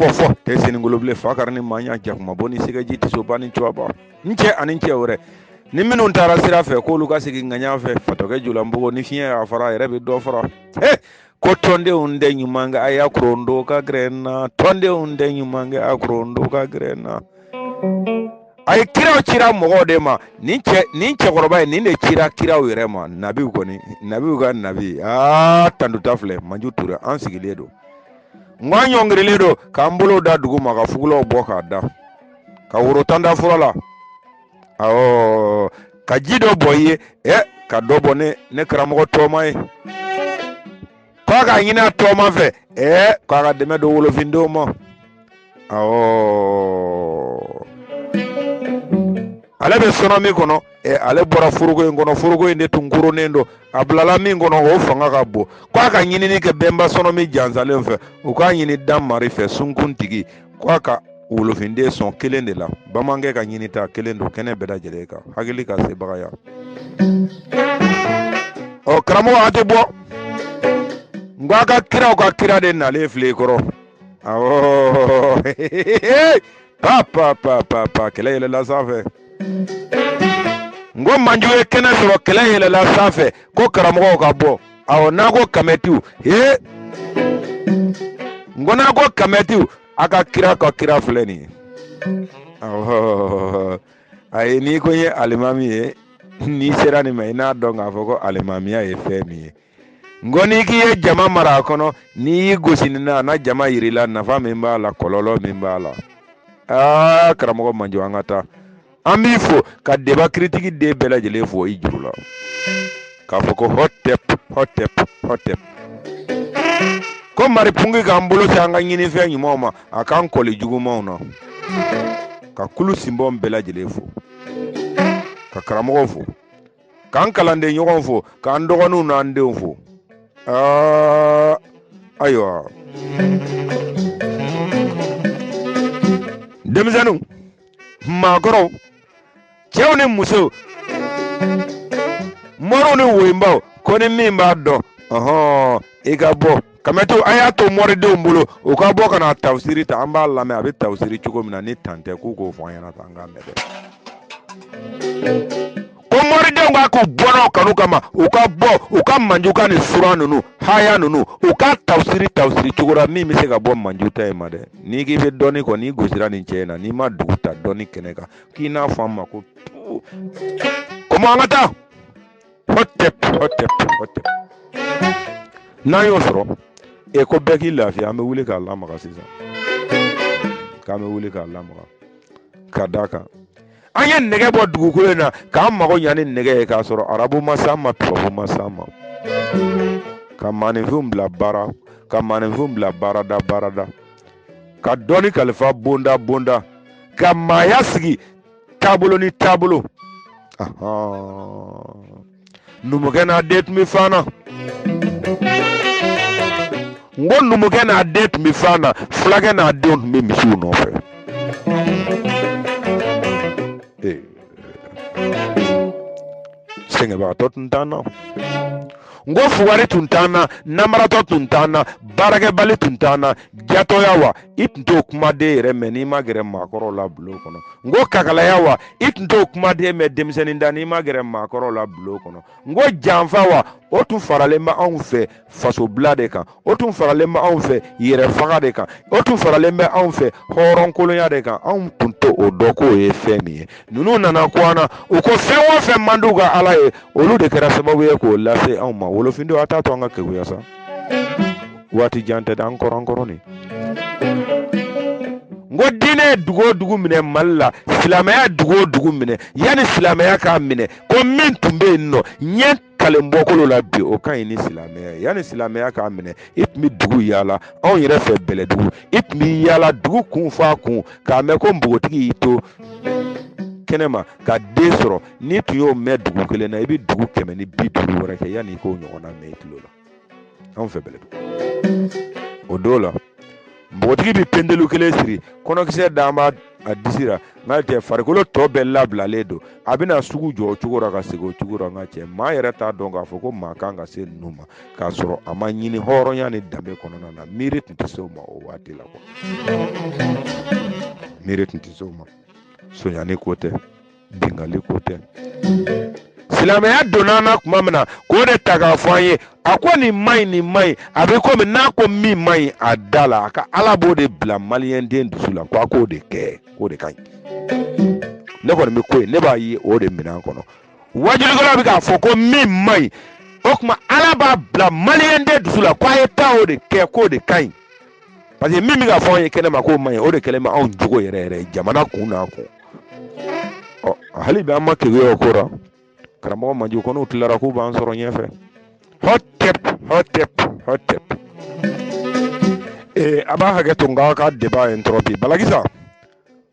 fɔ fɔ tɛ seningolo bilen fa kari ni maɲa jakuma bɔ ni sɛgɛji tisoba ni cuwaba n cɛ ani n cɛ wɛrɛ ni minnu taara sira fɛ k'olu ka segin ŋaɲa fɛ fatɔkɛ julanbugu ni fiɲɛ y'a fara a yɛrɛ bɛ dɔ fara. He, ko tɔndenw tɛ ɲuman kɛ, a y'a korondo ka gɛrɛ n na. Tɔndenw tɛ ɲuman kɛ, a korondo ka gɛrɛ n na. A ye kiraw cira mɔgɔw de ma. Nin cɛ, nin cɛkɔrɔba ye nin de cira kiraw yɛrɛ ma. Nabiw kɔni, nabiw ka nabi. Aa, tanduta filɛ, Manju Ture, an sigilen don. N ko an ɲɔngirilen don k'an bolo da dugu ma, ka fugulaw bɔ k'a da, ka woro tan da fura la. Awɔ, ka ji dɔ bɔ i ye, ɛ, ka dɔ bɔ ne karamɔgɔ tɔma ye, k'a ka ɲini a tɔma fɛ, ɛ, k'a ka dɛmɛ don wolofindenw ma. Awɔ, ale bɛ sɔnɔ min kɔnɔ, ɛ, ale bɔra foroko in kɔnɔ, foroko in de tun koronnen don, a bilala min kɔnɔ, o fanga ka bon, k'a ka ɲinini kɛ bɛnba sɔnɔ min jansalen fɛ, u k'a ɲini dan mari fɛ, sunkuntigi, k'a ka wolofinden sɔn kelen de la. Bamanankɛ ka ɲini ta kelen don kɛnɛ bɛɛ lajɛlen kan, hakili ka sebagaya. Ɔ, karamɔgɔ, a tɛ bɔ. N ko a ka kiraw ka kira de nalen filɛ i kɔrɔ. Awɔ, pa pa pa pa pa, kɛlɛ yɛlɛla sanfɛ. N ko Manju ye kɛnɛ sɔrɔ, kɛlɛ yɛlɛla sanfɛ, ko karamɔgɔw ka bɔ. Awɔ, n'a ko kamɛtiw, he, n ko n'a ko kamɛtiw, a ka kira ka kira filɛ nin ye. Awɔ, ayi, n'i ko n ye alimami ye, n'i sera nin ma, i n'a dɔn k'a fɔ ko alimamiya ye fɛn min ye. N ko n'i k'i ye jama mara a kɔnɔ, n'i y'i gosi nin na, na jama yir'i la, nafa min b'a la, kɔlɔlɔ min b'a la. Aa, karamɔgɔ Manju, an ka taa. An b'i fo ka débat critique den bɛɛ lajɛlen fo i juru la, k'a fɔ ko hotep, hotep, hotep, ko maripungi k'an bolo se an ka ɲinifɛn ɲumanw ma, a k'an kɔli jugumanw na. Ka kulu sinbɔn bɛɛ lajɛlen fo, ka karamɔgɔw fo, k'an kalanden ɲɔgɔn fo, k'an dɔgɔninw n'an denw fo. Aa, ayiwa, denmisɛnninw, maakɔrɔw, cɛw ni musow, moriw ni woyinbaw, ko ni min b'a dɔn, ɔhɔn, i ka bɔ. Kamɛtiw, a y'a to moridenw bolo, u ka bɔ ka na tafsiri ta, an b'a lamɛn a bɛ tafsiri cogo min na. Ni tan tɛ, k'u k'o fɔ an ɲɛna, an k'a mɛn dɛ. Ko moridenw ka k'u bɔnnaw kanu kama, u ka bɔ, u ka Manju ka nin suran ninnu, haya ninnu, u ka tafsiri tafsiri cogo la min bɛ se ka bɔ Manju ta in ma dɛ. N'i k'i bɛ dɔnni kɔ, n'i gosira nin cɛ in na, n'i ma dugu ta dɔnni kɛnɛ kan, k'i n'a fɔ an ma ko komi an ka taa. Hotep, hotep, hotep. N'an y'o sɔrɔ, e ko bɛɛ k'i lafiya, an bɛ wuli k'a lamaga sisan, k'an bɛ wuli k'a lamaga ka d'a kan an ye nɛgɛ bɔ dugukolo in na k'an mago ɲa ni nɛgɛ ye, k'a sɔrɔ arabu ma s'an ma, tubabu ma s'an ma, ka maaninfinw bila baara, ka maaninfinw bila baarada baarada, ka dɔnni kalifa bonda bonda, ka maaya sigi taabolo ni taabolo. Numukɛ n'a den tun bɛ fan na. N ko numukɛ n'a den tun bɛ fan na, fulakɛ n'a denw tun bɛ misiw nɔfɛ. Sɛgɛnbagatɔ tun t'an na. N ko fugari tun t'an na, namaratɔ tun t'an na, baarakɛbali tun t'an na, jatɔya wa, i tun t'o kumaden yɛrɛ mɛn n'i ma gɛrɛ maakɔrɔw la bulon kɔnɔ. N ko kakalaya wa, i tun t'o kumaden mɛn denmisɛnnin da n'i ma gɛrɛ maakɔrɔw la bulon kɔnɔ. N ko janfa wa, o tun faralen bɛ anw fɛ fasobila de kan, o tun faralen bɛ anw fɛ yɛrɛfaga de kan, o tun faralen bɛ anw fɛ hɔrɔnkolonya de kan. Anw tun tɛ o dɔn k'o ye fɛn min ye. Ninnu nana ko an na, u ko fɛn o fɛn man di u ka Ala ye, olu de kɛra sababu ye k'o lase anw ma. Wolofindenw, a t'a to an ka keguya sa, waati jan tɛ dɛ, an kɔrɔ, an kɔrɔ nin. N ko diinɛ ye dugu o dugu minɛ Mali la, silamɛya ye dugu o dugu minɛ, yanni silamɛya k'a minɛ, ko min tun bɛ yen nɔ ɲɛ kalen bɔkolo la bi, o ka ɲi ni silamɛya ye. Yanni silamɛya k'a minɛ, i tun bɛ dugu yaala, anw yɛrɛ fɛ Bɛlɛdugu, i tun bɛ yaala dugu kun f'a kun k'a mɛn ko npogotigi y'i to kɛnɛma ka den sɔrɔ. N'i tun y'o mɛn dugu kelen na, i bɛ dugu 150 wɛrɛ kɛ yanni i k'o ɲɔgɔnna mɛn i tulo la. Anw fɛ Bɛlɛdugu, o don la, npogotigi bɛ pendelu kelen siri, kɔnɔkisɛ d'an b'a a disi la. N ka cɛ, farikolo tɔ bɛɛ labilalen don. A bɛna sugu jɔ o cogo la ka segin o cogo la. N ka cɛ, maa yɛrɛ t'a dɔn k'a fɔ ko maa kan ka se ninnu ma k'a sɔrɔ a ma ɲini hɔrɔnya ni danbe kɔnɔna na. Miiri tun tɛ se o ma o waati la quoi. Miiri tun tɛ se o ma. Sonyani ko tɛ, binkanni ko tɛ. Silamɛya donna an na tuma min na k'o de ta k'a fɔ an ye, a ko nin man ɲi, nin man ɲi. A bɛ komi n'a ko min man ɲi a da la, a ka Ala b'o de bila maliyɛnden dusu la ko a k'o de kɛ, k'o de ka ɲi. Ne kɔni bɛ ko ye, ne b'a ye o de minɛn kɔnɔ. Wajulikɛlaw bɛ k'a fɔ ko min man ɲi, o tuma Ala b'a bila maliyɛnden dusu la ko a ye taa o de kɛ, k'o de ka ɲi. Parce que min bɛ ka fɔ anw ye kɛnɛma k'o man ɲi, o de kɛlen bɛ anw jogo yɛrɛ yɛrɛ ye jamana kun n'a kun. Ɔ hali bi an ma keguya o ko la. Karamɔgɔ Manju ko n'u tilara k'u b'an sɔrɔ ɲɛfɛ. Hotep, hotep, hotep. Ee a b'a hakɛ to n k'a ka débat interrompu. Balakisa,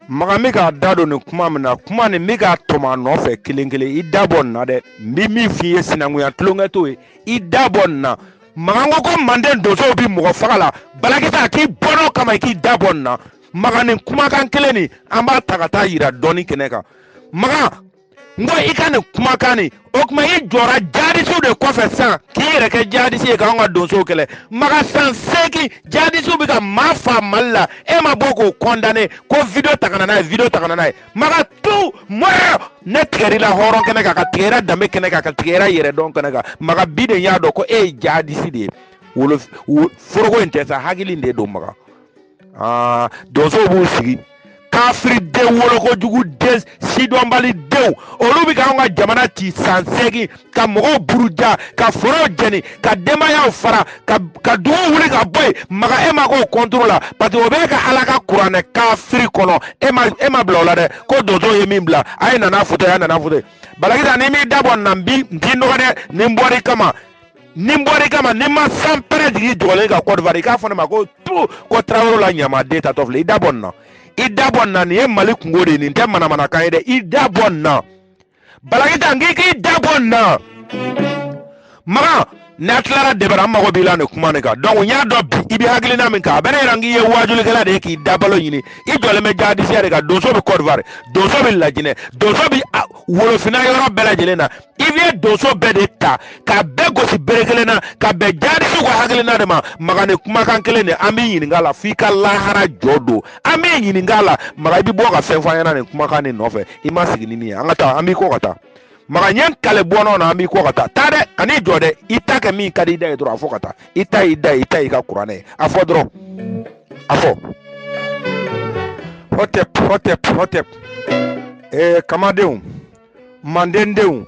Makan bɛ k'a da don nin kuma min na, kuma nin bɛ k'a tɔmɔ a nɔfɛ kelen kelen. I da bɔ nin na dɛ. N bɛ min f'i ye, sinankunya tulonkɛ t'o ye. I da bɔ nin na. Makan ko ko manden donsow bi mɔgɔ faga la. Balakisa, k'i bɔn'o kama, i k'i da bɔ nin na. Makan, nin kumakan kelen nin, an b'a ta ka taa yira dɔnni kɛnɛ kan. Makan, n ko i ka nin kumakan nin, o tuma i jɔra jadisiw de kɔfɛ sisan k'i yɛrɛ kɛ jadisi ye k'anw ka donsow kɛlɛ. Makan, san 8 jadisiw bɛ ka maa fa Mali la, e ma bɔ k'o condamner ko video ta ka na n'a ye, video ta ka na n'a ye. Makan, tu mɔrɔ ne tigɛr'i la hɔrɔn kɛnɛ kan, ka tigɛ i la danbe kɛnɛ kan, ka tigɛ i la yɛrɛdɔn kɛnɛ kan. Makan, bi de n y'a dɔn ko e ye jadisi de ye. Wolo foroko in tɛ sa, hakili in de don Makan. Aa, donsow b'u sigi, kafiri den, wolokojugu den, sidɔnbali denw, olu bɛ k'anw ka jamana ci san 8, ka mɔgɔw buruja, ka forow jɛni, ka denbayaw fara, ka duguw wuli ka bɔ yen. Makan, e ma k'o contre la, parce que o bɛ ka Ala ka kuranɛ kafiri kɔnɔ. E ma bila o la dɛ, ko donsow ye min bila, a ye nana foto ye, a nana foto ye. Balakisa, ni m'i da bɔ nin na, n b'i n t'i nɔgɔ dɛ. Ni n bɔr'i kama, ni n bɔr'i kama, ni n ma sanpɛrɛ jigin jɔlen ka Côte d'Ivoire, i k'a fɔ ne ma ko tu ko Tarawele la ɲamaden tatɔ filɛ. I da bɔ nin na, i da bɔ nin na. Nin ye Mali kungo de ye, nin tɛ manamanakan ye dɛ. I da bɔ nin na. Balakita, n k'i k'i da bɔ nin na. Makan, n'a tilara debara, n mago b'i la nin kuma nin kan. Donc n y'a dɔn bi i bɛ hakilina min kan, a bɛ ne yɛrɛ k'i ye wajulikɛla de ye k'i dabalo ɲini. I jɔlen bɛ jadisiya de kan. Donso bɛ Côte d'Ivoire, donso bɛ Lajinɛ, donso bɛ Wolofinna yɔrɔ bɛɛ lajɛlen na. I bɛ donso bɛɛ de ta ka bɛɛ gosi bere kelen na ka bɛn jadisiw ka hakilina de ma. Makan, nin kumakan kelen de, an b'i ɲininka a la f'i ka lahara jɔ don. An b'i ɲininka a la. Makan, i bɛ bɔ ka fɛn fɔ an ɲɛna nin kumakan nin nɔfɛ. I ma sigi ni min ye, an ka taa, an b'i kɔ ka taa. Makan, n ye n kale bɔnɔ na, an b'i kɔ ka taa. Taa dɛ, kan'i jɔ dɛ. I ta kɛ min ka di i da ye dɔrɔn, a fɔ ka taa. I ta y'i da ye, i ta y'i ka kuranɛ ye, a fɔ dɔrɔn, a fɔ. Hotep, hotep, hotep. Ee kamadenw, mandendenw,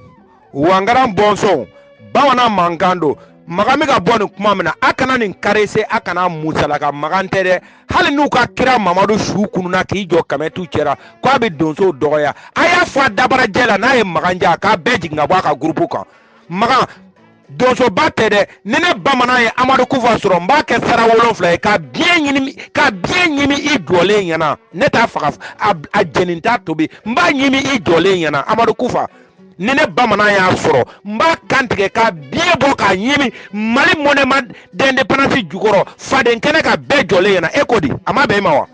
wangaran bɔnsɔnw, bamanan mankan don. Makan bɛ ka bɔ nin kuma min na, a kana nin karese, a kana musalaka. Makan tɛ dɛ. Hali n'u ka kira Mamadu su kununa k'i jɔ kɛmɛ t'u cɛra k'a bɛ donsow dɔgɔya, a y'a fɔ a dabarajɛ la, n'a ye Makan ja, a k'a bɛɛ jigin ka bɔ a ka gurupu kan. Makan, donsoba tɛ dɛ. Ni ne bamanan ye Amadu Kufa sɔrɔ, n b'a kɛ sara 7 ye ka biɲɛ ɲimi, ka biɲɛ ɲimi i jɔlen ɲɛna. Ne t'a faga, a jeni t'a tobi, n b'a ɲimi i jɔlen ɲɛna. Amadu Kufa, ni ne bamanan y'a sɔrɔ, n b'a kantigɛ ka biɲɛ bɔ k'a ɲimi Mali monument d'indépendance jukɔrɔ, faden kɛnɛ ka bɛɛ jɔlen ɲɛna. E ko di, a ma bɛn e ma wa?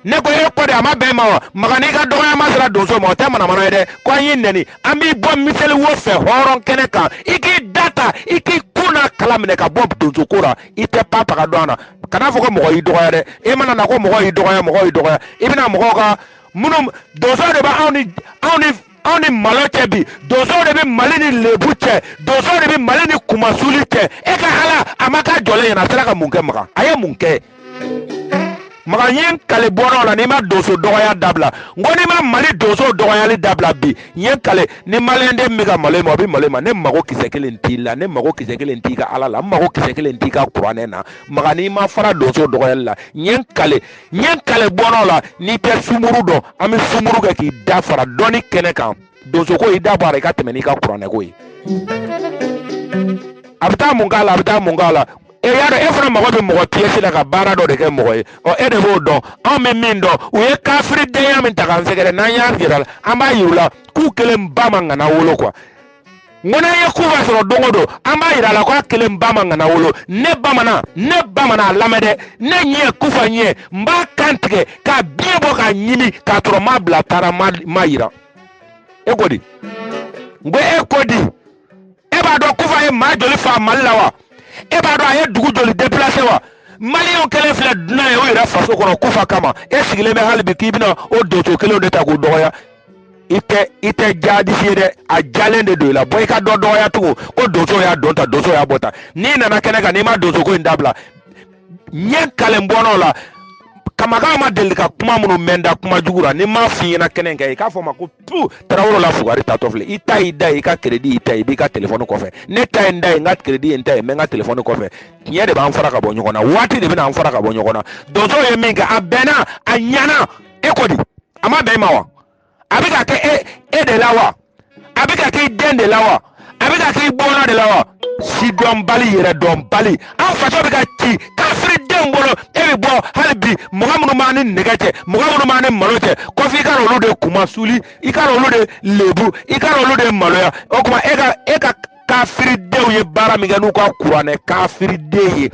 Ne ko e ko di, a ma bɛn e ma wa? Makan, n'i ka dɔgɔyama sera donso ma, o tɛ manamana ye dɛ. Ko an y'i nɛni, an b'i bɔ miseli wo fɛ hɔrɔn kɛnɛ kan. I k'i da ta, i k'i kun n'a kala minɛ ka bɔ donso ko la. I tɛ pa paga dɔn a na. Kana fɔ ko mɔgɔ y'i dɔgɔya dɛ. E mana na ko mɔgɔ y'i dɔgɔya, mɔgɔ y'i dɔgɔya, i bɛna mɔgɔw ka minnu donso de bɛ anw ni malo cɛ bi, donsow de bɛ Mali ni lebu cɛ, donsow de bɛ Mali ni kumasuli cɛ. E ka Ala, a ma k'a jɔlen ɲɛna, a sera ka mun kɛ? Makan, a ye mun kɛ? Makan, ye n kale bɔnnaw la, n'i ma donso dɔgɔya dabila, n ko n'i ma Mali donso dɔgɔyali dabila bi, n ye n kale ni maliyɛnden min bɛ ka malo ma, o bɛ malo ma. Ne mago kisɛ kelen t'i la, ne mago kisɛ kelen t'i ka Ala la, n mago kisɛ kelen t'i ka kuranɛ na. Makan, n'i ma fara donso dɔgɔyali la, n ye n kale, n ye n kale bɔnnaw la, n'i tɛ sumuru dɔn, an bɛ sumuru kɛ k'i da fara dɔnni kɛnɛ kan. Donso ko i da bɔ a la, i ka tɛmɛ n'i ka kuranɛ ko ye. A bɛ taa mun k'a la? A bɛ taa mun k'a la? E y'a dɔn, e fana mago bɛ mɔgɔ pièce la ka baara dɔ de kɛ mɔgɔ ye. Ɔ e de b'o dɔn, anw bɛ min dɔn, u ye kafiridenya min ta k'an sɛgɛrɛ, n'an y'a yira la, an b'a yir'u la k'u kelen ba ma ŋana wolo quoi. N ko n'an ye Kufa sɔrɔ don o don, an b'a yira a la k'a kelen ba ma ŋana wolo. Ne bamanan, ne bamanan, a lamɛn dɛ. Ne ɲɛ Kufa ɲɛ, n b'a kan tigɛ k'a biɲɛ bɔ k'a ɲimi k'a sɔrɔ n m'a bila taara ma yira. E ko di? N ko e ko di? E b'a dɔn Kufa ye maa joli fa Mali la wa? E b'a dɔn a ye dugu joli déplacé wa? Maliyɛnw kɛlen filɛ dunan ye o yɛrɛ faso kɔnɔ Kufa kama. E sigilen bɛ hali bi k'i bɛna o donso kelenw de ta k'u dɔgɔya. I tɛ jadisi ye dɛ, a jalen de don i la. Bɔ i ka dɔ dɔgɔya tugun ko donso y'a don ta, donso y'a bɔ ta. N'i nana kɛnɛ kan, n'i ma donso ko in dabila, ɲɛ kalen bɔnnaw la, kamakaw ma deli ka kuma minnu mɛn da kuma jugu la, ni m'a f'i ɲɛna kɛnɛ kan, i k'a fɔ ma ko tu tarawele la fugari tatɔ filɛ. I ta y'i da ye, i ka crédit y'i ta ye, i b'i ka telefɔni kɔfɛ. Ne ta ye n da ye, n ka crédit ye n ta ye, n bɛ n ka telefɔni kɔfɛ. Tiɲɛ de b'an fara ka bɔ ɲɔgɔn na, waati de bɛna an fara ka bɔ ɲɔgɔn na. Donso ye min kɛ, a bɛnna, a ɲana. E ko di? A ma bɛn i ma wa? A bɛ ka kɛ e de la wa? A bɛ ka kɛ i den de la wa? A bɛ ka kɛ i bɔnna de la wa? Sidɔnbali, yɛrɛdɔnbali, an faso bɛ ka ci kafiridenw bolo. E bɛ bɔ hali bi, mɔgɔ minnu b'an ni nɛgɛ cɛ, mɔgɔ minnu b'an ni malo cɛ, kɔfɛ i ka olu de kunmasuli, i ka olu de lebu, i ka olu de maloya. O tuma e ka kafiridenw ye baara min kɛ n'u ka kuranɛ kafiriden ye,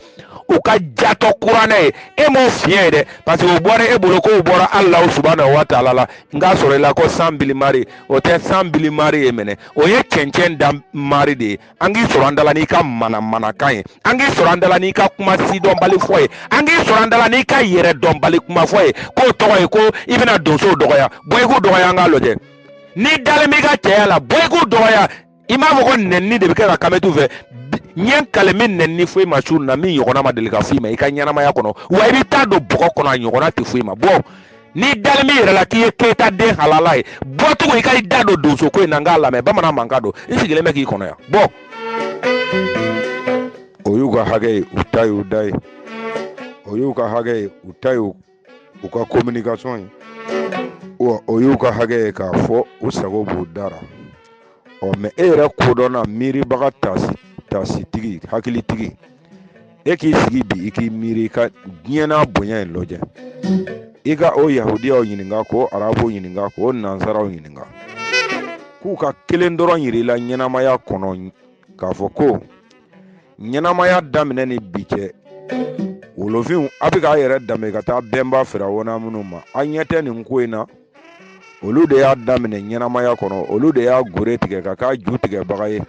u ka jatɔ kuranɛ ye, e m'o fiɲɛ ye dɛ, parce que o bɔra e bolo k'o bɔra Alahu subahana wa taala la. N k'a sɔrɔ i la ko san bilimari, o tɛ san bilimari ye mɛnɛ, o ye cɛncɛn da mari de ye. An k'i sɔrɔ an da la n'i ka manamanakan ye, an k'i sɔrɔ an da la n'i ka kuma sidɔnbali fɔ ye, an k'i sɔrɔ an da la n'i ka yɛrɛdɔnbali kuma fɔ ye, k'o tɔgɔ ye ko i bɛna donsow dɔgɔya. Bɔ i k'u dɔgɔya, an k'a lajɛ. N'i dalen b'i ka cɛya la, bɔ i k'u dɔgɔya. I m'a fɔ ko nɛnini de bɛ kɛ ka kametu fɛ. Ɲɛ kale min nɛnini foyi ma su na, min ɲɔgɔnna ma deli ka f'i ma i ka ɲɛnamaya kɔnɔ, wa i bɛ taa don bɔgɔ kɔnɔ, a ɲɔgɔnna tɛ foyi ma. Bɔ n'i dalen b'i yɛrɛ la k'i ye Keyita den halala ye, bɔ tugun i ka i da don donso ko in na, n k'a lamɛn. Bamanan mankan don, i sigilen bɛ k'i kɔnɔ yan. Bɔ o y'u ka hakɛ ye, u ta y'u da ye. O y'u ka hakɛ ye, u ta y'u u ka communication ye. Wa o y'u ka hakɛ ye k'a fɔ u sago b'u da ra. Ɔ mɛ e yɛrɛ kodɔnna miiribaga tasitigi hakilitigi, e k'i sigi bi i k'i miiri i ka diɲɛ n'a bonya in lajɛ. I ka o yahudiyaw ɲininka, k'o arabuw ɲininka, k'o nansaraw ɲininka, k'u ka kelen dɔrɔn yir'i la ɲɛnamaya kɔnɔ, k'a fɔ ko ɲɛnamaya daminɛ ni bi cɛ, wolofinw a bɛ k'a yɛrɛ danbe ka taa bɛnba firawuna minnu ma, a ɲɛ tɛ nin ko in na. Olu de y'a daminɛ ɲɛnamaya kɔnɔ, olu de y'a gore tigɛ ka k'a ju tigɛbaga ye.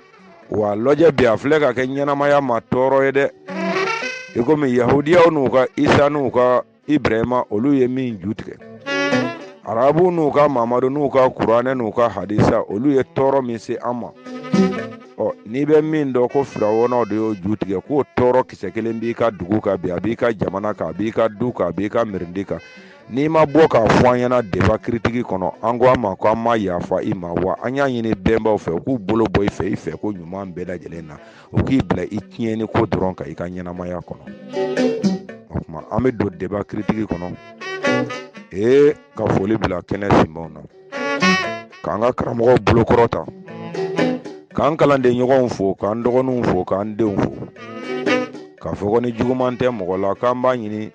Wa lajɛ bi, a filɛ ka kɛ ɲɛnamaya ma tɔɔrɔ ye dɛ, i komi yahudiyaw n'u ka isa n'u ka ibrahima, olu ye min ju tigɛ, arabu n'u ka mamadu n'u ka kuranɛ n'u ka hadisa, olu ye tɔɔrɔ min se an ma. Ɔ n'i bɛ min dɔn ko firawunaw de y'o ju tigɛ, k'o tɔɔrɔ kisɛ kelen b'i ka dugu kan bi, a b'i ka jamana kan, a b'i ka du kan, a b'i ka mirindi kan, n'i ma bɔ k'a fɔ an ɲɛna débat critique kɔnɔ, an ko an ma ko an ma yafa i ma. Wa an y'a ɲini bɛnbaw fɛ u k'u bolo bɔ i fɛ, i fɛ ko ɲuman bɛɛ lajɛlen na, u k'i bila i tiɲɛni ko dɔrɔn kan i ka ɲɛnamaya kɔnɔ. O tuma an bɛ don débat critique kɔnɔ. Ee ka foli bila kɛnɛ sinbaw na, k'an ka karamɔgɔw bolokɔrɔ ta, k'an kalanden ɲɔgɔnw fo, k'an dɔgɔninw fo, k'an denw fo, k'a fɔ ko ni juguman tɛ mɔgɔ la, k'an b'a ɲini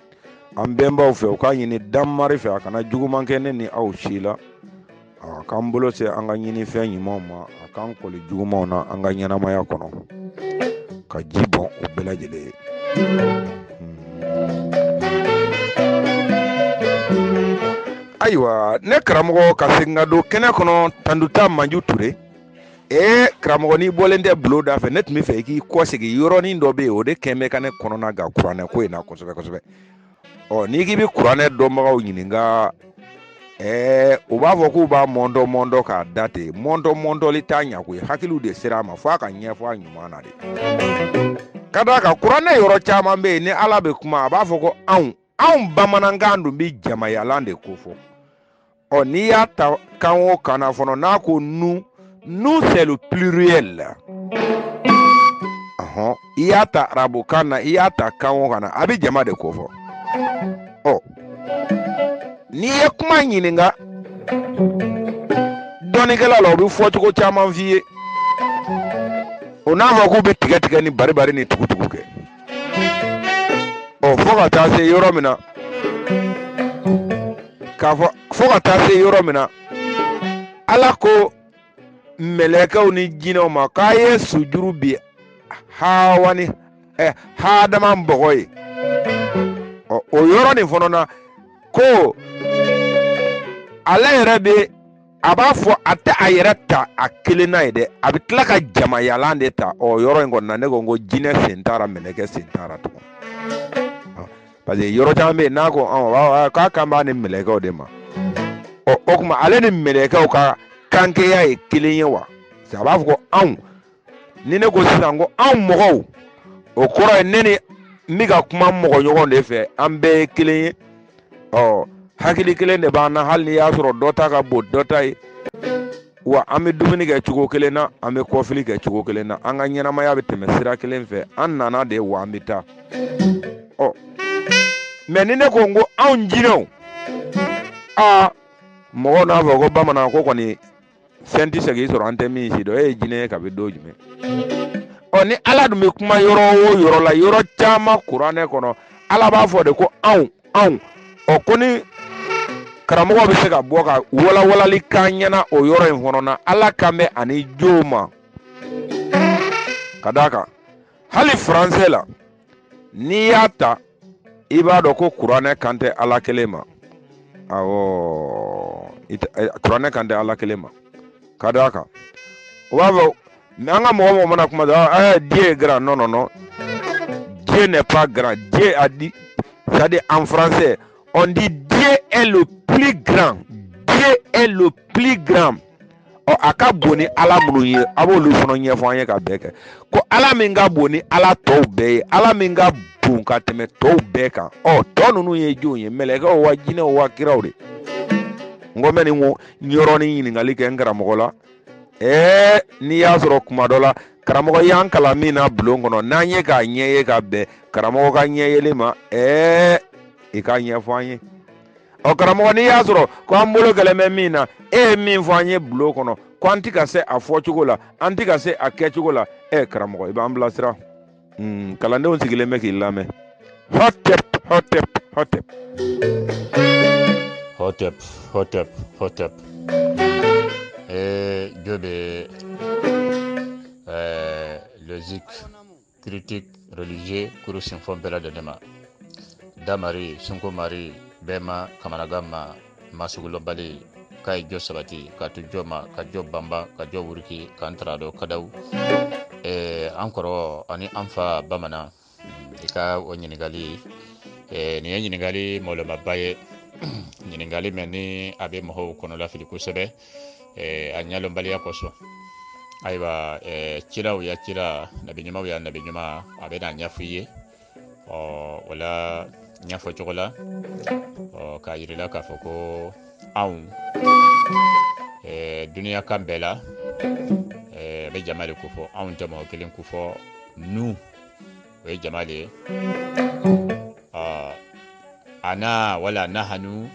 an bɛnbaw fɛ, u k'a ɲini danmari fɛ, a kana juguman kɛ ne ni aw si la, a k'an bolo se an ka ɲinifɛn ɲumanw ma, a k'an kɔli jugumanw na an ka ɲɛnamaya kɔnɔ, ka ji bɔn o bɛɛ lajɛlen ye. Ayiwa ne karamɔgɔ, ka segin ka don kɛnɛ kɔnɔ, Tanduta Manju Ture. Ee karamɔgɔ, n'i bɔlen tɛ bulon da fɛ, ne tun bɛ fɛ i k'i kɔsegin yɔrɔnin dɔ bɛ yen, o de kɛn bɛ ka ne kɔnɔna gan kuranɛ ko in na kosɛbɛ kosɛbɛ. Ɔ n'i k'i bɛ kuranɛ dɔnbagaw ɲininka, u b'a fɔ k'u b'a mɔntɔ mɔntɔ k'a da ten. Mɔntɔ mɔntɔli t'a ɲa koyi, hakiliw de sera a ma f'a ka ɲɛfɔ a ɲuman na de. Ka d'a kan kuranɛ yɔrɔ caman bɛ yen, ni Ala bɛ kuma a b'a fɔ ko anw bamanankan dun bɛ jamayalan de kofɔ. Ɔ n'i y'a ta kan o kan na fɔlɔ, n'a ko nous, nous c'est le pluriel. Ɔhɔn, i y'a ta arabukan na, i y'a ta kan o kan na, a bɛ jama de kofɔ. Ɔ n'i ye kuma ɲininka dɔnnikɛla la, o bɛ fɔcogo caman f'i ye. O n'a fɔ k'u bɛ tigɛ tigɛ ni bari bari ni tugu tugu kɛ. Ɔ fo ka taa se yɔrɔ min na, k'a fɔ fo ka taa se yɔrɔ min na, Ala ko mɛlɛkɛw ni jinɛw ma k'a ye sujuru bi Hawa ni Hadama bɔgɔ ye. Ɔ o yɔrɔ nin fana na ko ale yɛrɛ bɛ a b'a fɔ a tɛ a yɛrɛ ta a kelen na ye dɛ, a bɛ tila ka jamayalan de ta. Ɔ yɔrɔ in kɔni na ne ko n ko jinɛ sen t'a ra, mɛlɛkɛ sen t'a ra tugun, parce que yɔrɔ caman bɛ yen n'a ko k'a kan b'a ni mɛlɛkɛw de ma. Ɔ o tuma ale ni mɛlɛkɛw ka kankɛya ye kelen ye wa? A b'a fɔ ko anw, ni ne ko sisan ko anw mɔgɔw, o kɔrɔ ye ne ni n bɛ ka kuma mɔgɔ ɲɔgɔn de fɛ, an bɛɛ ye kelen ye. Ɔ hakili kelen de b'an na, hali n'i y'a sɔrɔ dɔ ta ka bon dɔ ta ye, wa an bɛ dumuni kɛ cogo kelen na, an bɛ kɔfili kɛ cogo kelen na, an ka ɲɛnamaya bɛ tɛmɛ sira kelen fɛ, an nana de wa an bɛ taa. Ɔ mɛ ni ne ko n ko anw jinɛw, aa mɔgɔw n'a fɔ ko bamanan ko kɔni fɛn tɛ se k'i sɔrɔ an tɛ min si dɔn, e ye jinɛ ye kabi don jumɛn? Ɔ ni Ala dun bɛ kuma yɔrɔ o yɔrɔ la, yɔrɔ caman kuranɛ kɔnɔ, Ala b'a fɔ de ko anw anw. Ɔ ko ni karamɔgɔ bɛ se ka bɔ ka walawalali k'an ɲɛna o yɔrɔ in kɔnɔ na, Ala kan bɛ ani jo ma. Ka d'a kan hali faransɛ la n'i y'a ta i b'a dɔn ko kuranɛ kan tɛ Ala kelen ma. Awɔ, kuranɛ kan tɛ Ala kelen ma. Ka d'a kan o b'a fɔ an ka mɔgɔ mɔgɔ mana kuma dɔrɔn, Dieu est grand. Non non non, Dieu n'est pas grand. Dieu a dit, c'est-à-dire en français on dit Dieu est le plus grand. Dieu est le plus grand. Ɔ a ka bon ni Ala minnu ye, a b'olu fana ɲɛfɔ an ye ka bɛɛ kɛ ko Ala min ka bon ni Ala tɔw bɛɛ ye, Ala min ka bon ka tɛmɛ tɔw bɛɛ kan. Ɔ tɔ ninnu ye jɔn ye? Mɛlɛkɛw wa jinɛw wa kiraw de? N ko n bɛ nin yɔrɔnin ɲininkali kɛ n karamɔgɔ la. N'i y'a sɔrɔ kuma dɔ la karamɔgɔ y'an kalan min na bulon kɔnɔ, n'an ye k'a ɲɛ ye ka bɛn karamɔgɔ ka ɲɛ yeli ma, i k'a ɲɛfɔ an ye. Ɔ karamɔgɔ n'i y'a sɔrɔ ko an bolo gɛlɛn bɛ min na, e ye min fɔ an ye bulon kɔnɔ ko an tɛ ka se a fɔcogo la, an tɛ ka se a kɛcogo la, karamɔgɔ i b'an bilasira. Kalandenw sigilen bɛ k'i lamɛn. Hotep hotep hotep hotep hotep hotep. Jo bɛ logique critique religieux kuru sinfɔn bɛɛ lajɛlen ma, damari sunko mari bɛɛ ma kamanagan ma masugulɔbali k'a ye jɔ sabati ka to jɔ ma ka jɔ banba ka jɔ wuruki k'an tara dɔ kadaw. An kɔrɔ ani an fa bamanan, i ka o ɲininkali nin ye ɲininkali mɔlɔmaba ye, ɲininkali mɛn ni a bɛ mɔgɔw kɔnɔlafili kosɛbɛ a ɲɛdɔnbaliya kosɔn. Ayiwa, cilaw ya cila, nabi ɲumanw ya nabi ɲuman, a bɛ n'a ɲɛfɔ i ye. Ɔ o la ɲɛfɔ cogo la, ɔ k'a yir'i la k'a fɔ ko anw duniya kan bɛɛ la bɛ jama de kofɔ, anw tɛ mɔgɔ kelen kofɔ, nu o ye jama de ye. Ɔ ana wala nahanu,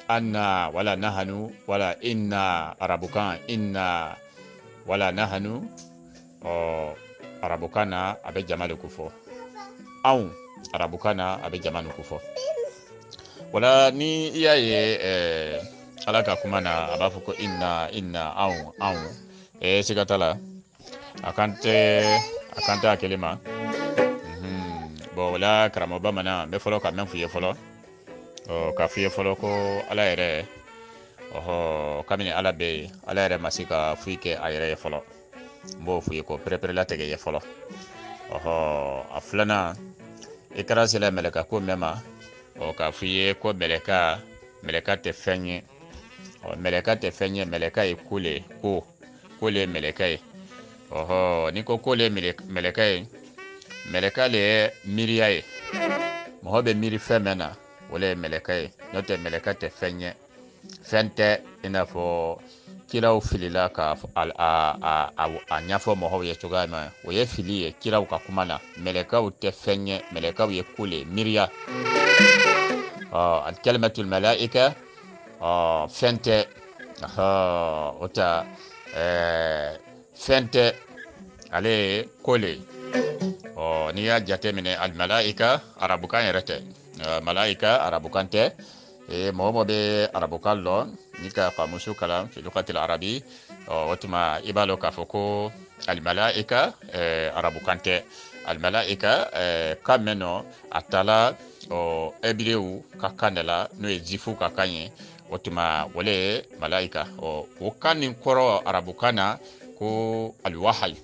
anna wala nahanu, wala inna arabukan, inna wala nahanu, ɔ arabukan na a bɛ jama de kofɔ, anw arabukan na a bɛ jama de kofɔ. Wala ni i y'a ye Ala ka kuma na a b'a fɔ ko inna inna anw anw, siga t'a la a kan tɛ a kelen ma. Bon wala karamɔgɔ bamanan, n bɛ fɔlɔ ka mɛn f'u ye fɔlɔ, ɔ k'a f'i ye fɔlɔ ko Ala yɛrɛ, ɔhɔ kabini Ala bɛ yen, Ala yɛrɛ ma se ka foyi kɛ a yɛrɛ ye fɔlɔ. N b'o f'u ye k'o pereperelatigɛ ye fɔlɔ. Ɔhɔ a filanan, i kɛra sela mɛlɛka ko mɛn ma, ɔ k'a f'i ye ko mɛlɛka tɛ fɛn ye. Ɔ mɛlɛka tɛ fɛn ye, mɛlɛka ye ko le, ko le ye mɛlɛka ye. Ɔhɔ n'i ko ko le ye mɛlɛka ye, mɛlɛka le ye miiriya ye, mɔgɔ bɛ miiri fɛn mɛn na, o le ye mɛlɛka ye. N'o tɛ mɛlɛka tɛ fɛn ye, fɛn tɛ i n'a fɔ kiraw filila ka a ɲɛfɔ mɔgɔw ye cogoya min na, o ye fili ye kiraw ka kuma na. Mɛlɛkaw tɛ fɛn ye, mɛlɛkaw ye ko le, miiriya. Ɔ alikalimatul malaika, ɔ fɛn tɛ, o ta fɛn tɛ, ale ye ko le. Ɔ n'i y'a jateminɛ alimalaika arabukan yɛrɛ tɛ, malaika arabukan tɛ. Mɔgɔ mɔgɔ bɛ arabukan lɔn ni ka kamusu kalan fi lugatil arabi, Ɔ o tuma i b'a dɔn k'a fɔ ko alimalaika arabukan tɛ. Alimalaika kan mɛn nɔ a taala ɔ ebirew ka kan de la, n'o ye zifu ka kan ye. O tuma o le ye malaika. Ɔ o kan nin kɔrɔ arabukan na ko aliwahayu,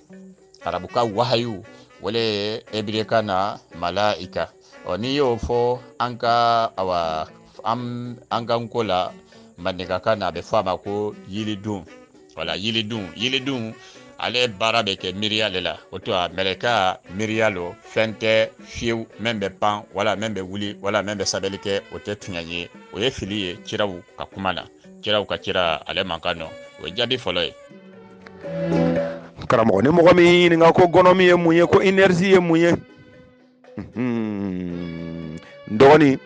arabukan wahayu, o le ye ebirekan na malaika. Ɔ n'i y'o fɔ an ka awa an ka ko la mandinkakan na, a bɛ fɔ a ma ko yilidun. Wala yilidun, yilidun ale baara bɛ kɛ miiriya de la. O to a mɛlɛka miiriya lo, fɛn tɛ fiyewu mɛn bɛ pan wala mɛn bɛ wuli wala mɛn bɛ sabali kɛ, o tɛ tiɲɛ ye. O ye fili ye ciraw ka kuma na, ciraw ka cira ale man kan nɔ. O ye jaabi fɔlɔ ye. Karamɔgɔ, ni mɔgɔ min y'i ɲininka ko gɔnɔmi ye mun ye, ko énergie ye mun ye, n dɔgɔnin,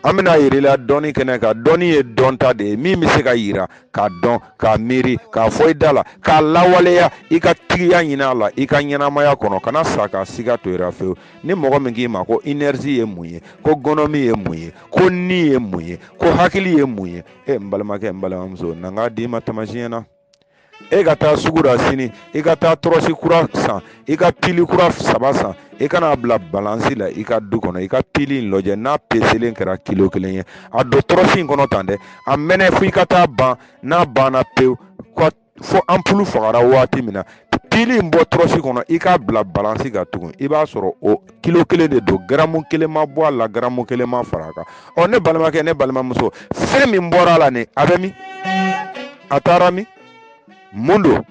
an bɛna yir'i la dɔnni kɛnɛ kan. Dɔnni ye dɔnta de ye min bɛ se ka yira, k'a dɔn, k'a miiri, k'a fɔ i da la, k'a lawaleya, i ka tigiya ɲini a la i ka ɲɛnamaya kɔnɔ, kana sa ka siga to i la fewu. Ni mɔgɔ min k'i ma ko énergie ye mun ye, ko gɔnɔmi ye mun ye, ko ni ye mun ye, ko hakili ye mun ye, e n balimakɛ, n balimamuso, na n k'a d'i ma taamasiyɛn na. E ka taa sugu la sini, i ka taa tɔrɔsi kura san, i ka pili kura 3 san, i ka n'a bila balansi la i ka du kɔnɔ, i ka pili in lajɛ n'a peselen kɛra kilo 1 ye, a don tɔrɔsi in kɔnɔ tan dɛ, a mɛnɛ fo i ka taa ban. N'a banna pewu, fo anpulu fagara waati min na, pili in bɔ tɔrɔsi kɔnɔ, i k'a bila balansi kan tugun, i b'a sɔrɔ o kilo 1 de don, garamu 1 ma bɔ a la, garamu 1 ma fara a kan. Ɔ ne balimakɛ, ne balimamuso, fɛn min bɔra a la nin, a bɛ min? A taara min? Mun don?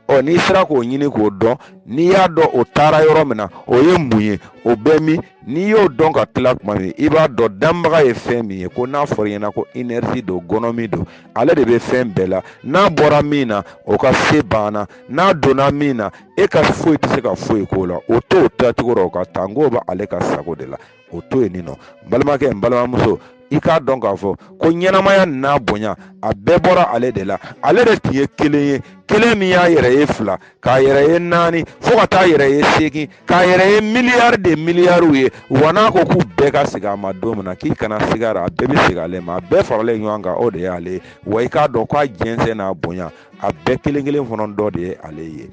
Ɔ n'i sera k'o ɲini k'o dɔn, n'i y'a dɔn o taara yɔrɔ min na, o ye mun ye, o bɛ min? N'i y'o dɔn ka tila tuma min, i b'a dɔn danbaga ye fɛn min ye. Ko n'a fɔra i ɲɛna ko énergie don, gɔnɔmi don, ale de bɛ fɛn bɛɛ la. N'a bɔra min na, o ka se banna. N'a donna min na, e ka foyi tɛ se ka foyi k'o la. O t'o taacogo rɔ, o ka taa, n k'o bɛ ale ka sago de la. O to yen nɔ. N balimakɛ, n balimamuso, i k'a dɔn k'a fɔ ko ɲɛnamaya n'a bonya, a bɛɛ bɔra ale de la. Ale de tun ye kelen ye, kelen min y'a yɛrɛ ye 2, k'a yɛrɛ ye 4, fo ka taa yɛrɛ ye 8, k'a yɛrɛ ye miliyari de miliyariw ye. Wa n'a ko k'u bɛɛ ka segin a ma don min na, k'i kana siga a, a bɛɛ bɛ segin ale ma, a bɛɛ faralen ɲɔgɔn kan, o de y'ale ye. Wa i k'a dɔn k'a jɛnsɛn n'a bonya, a bɛɛ kelen kelen fana dɔ de ye ale ye.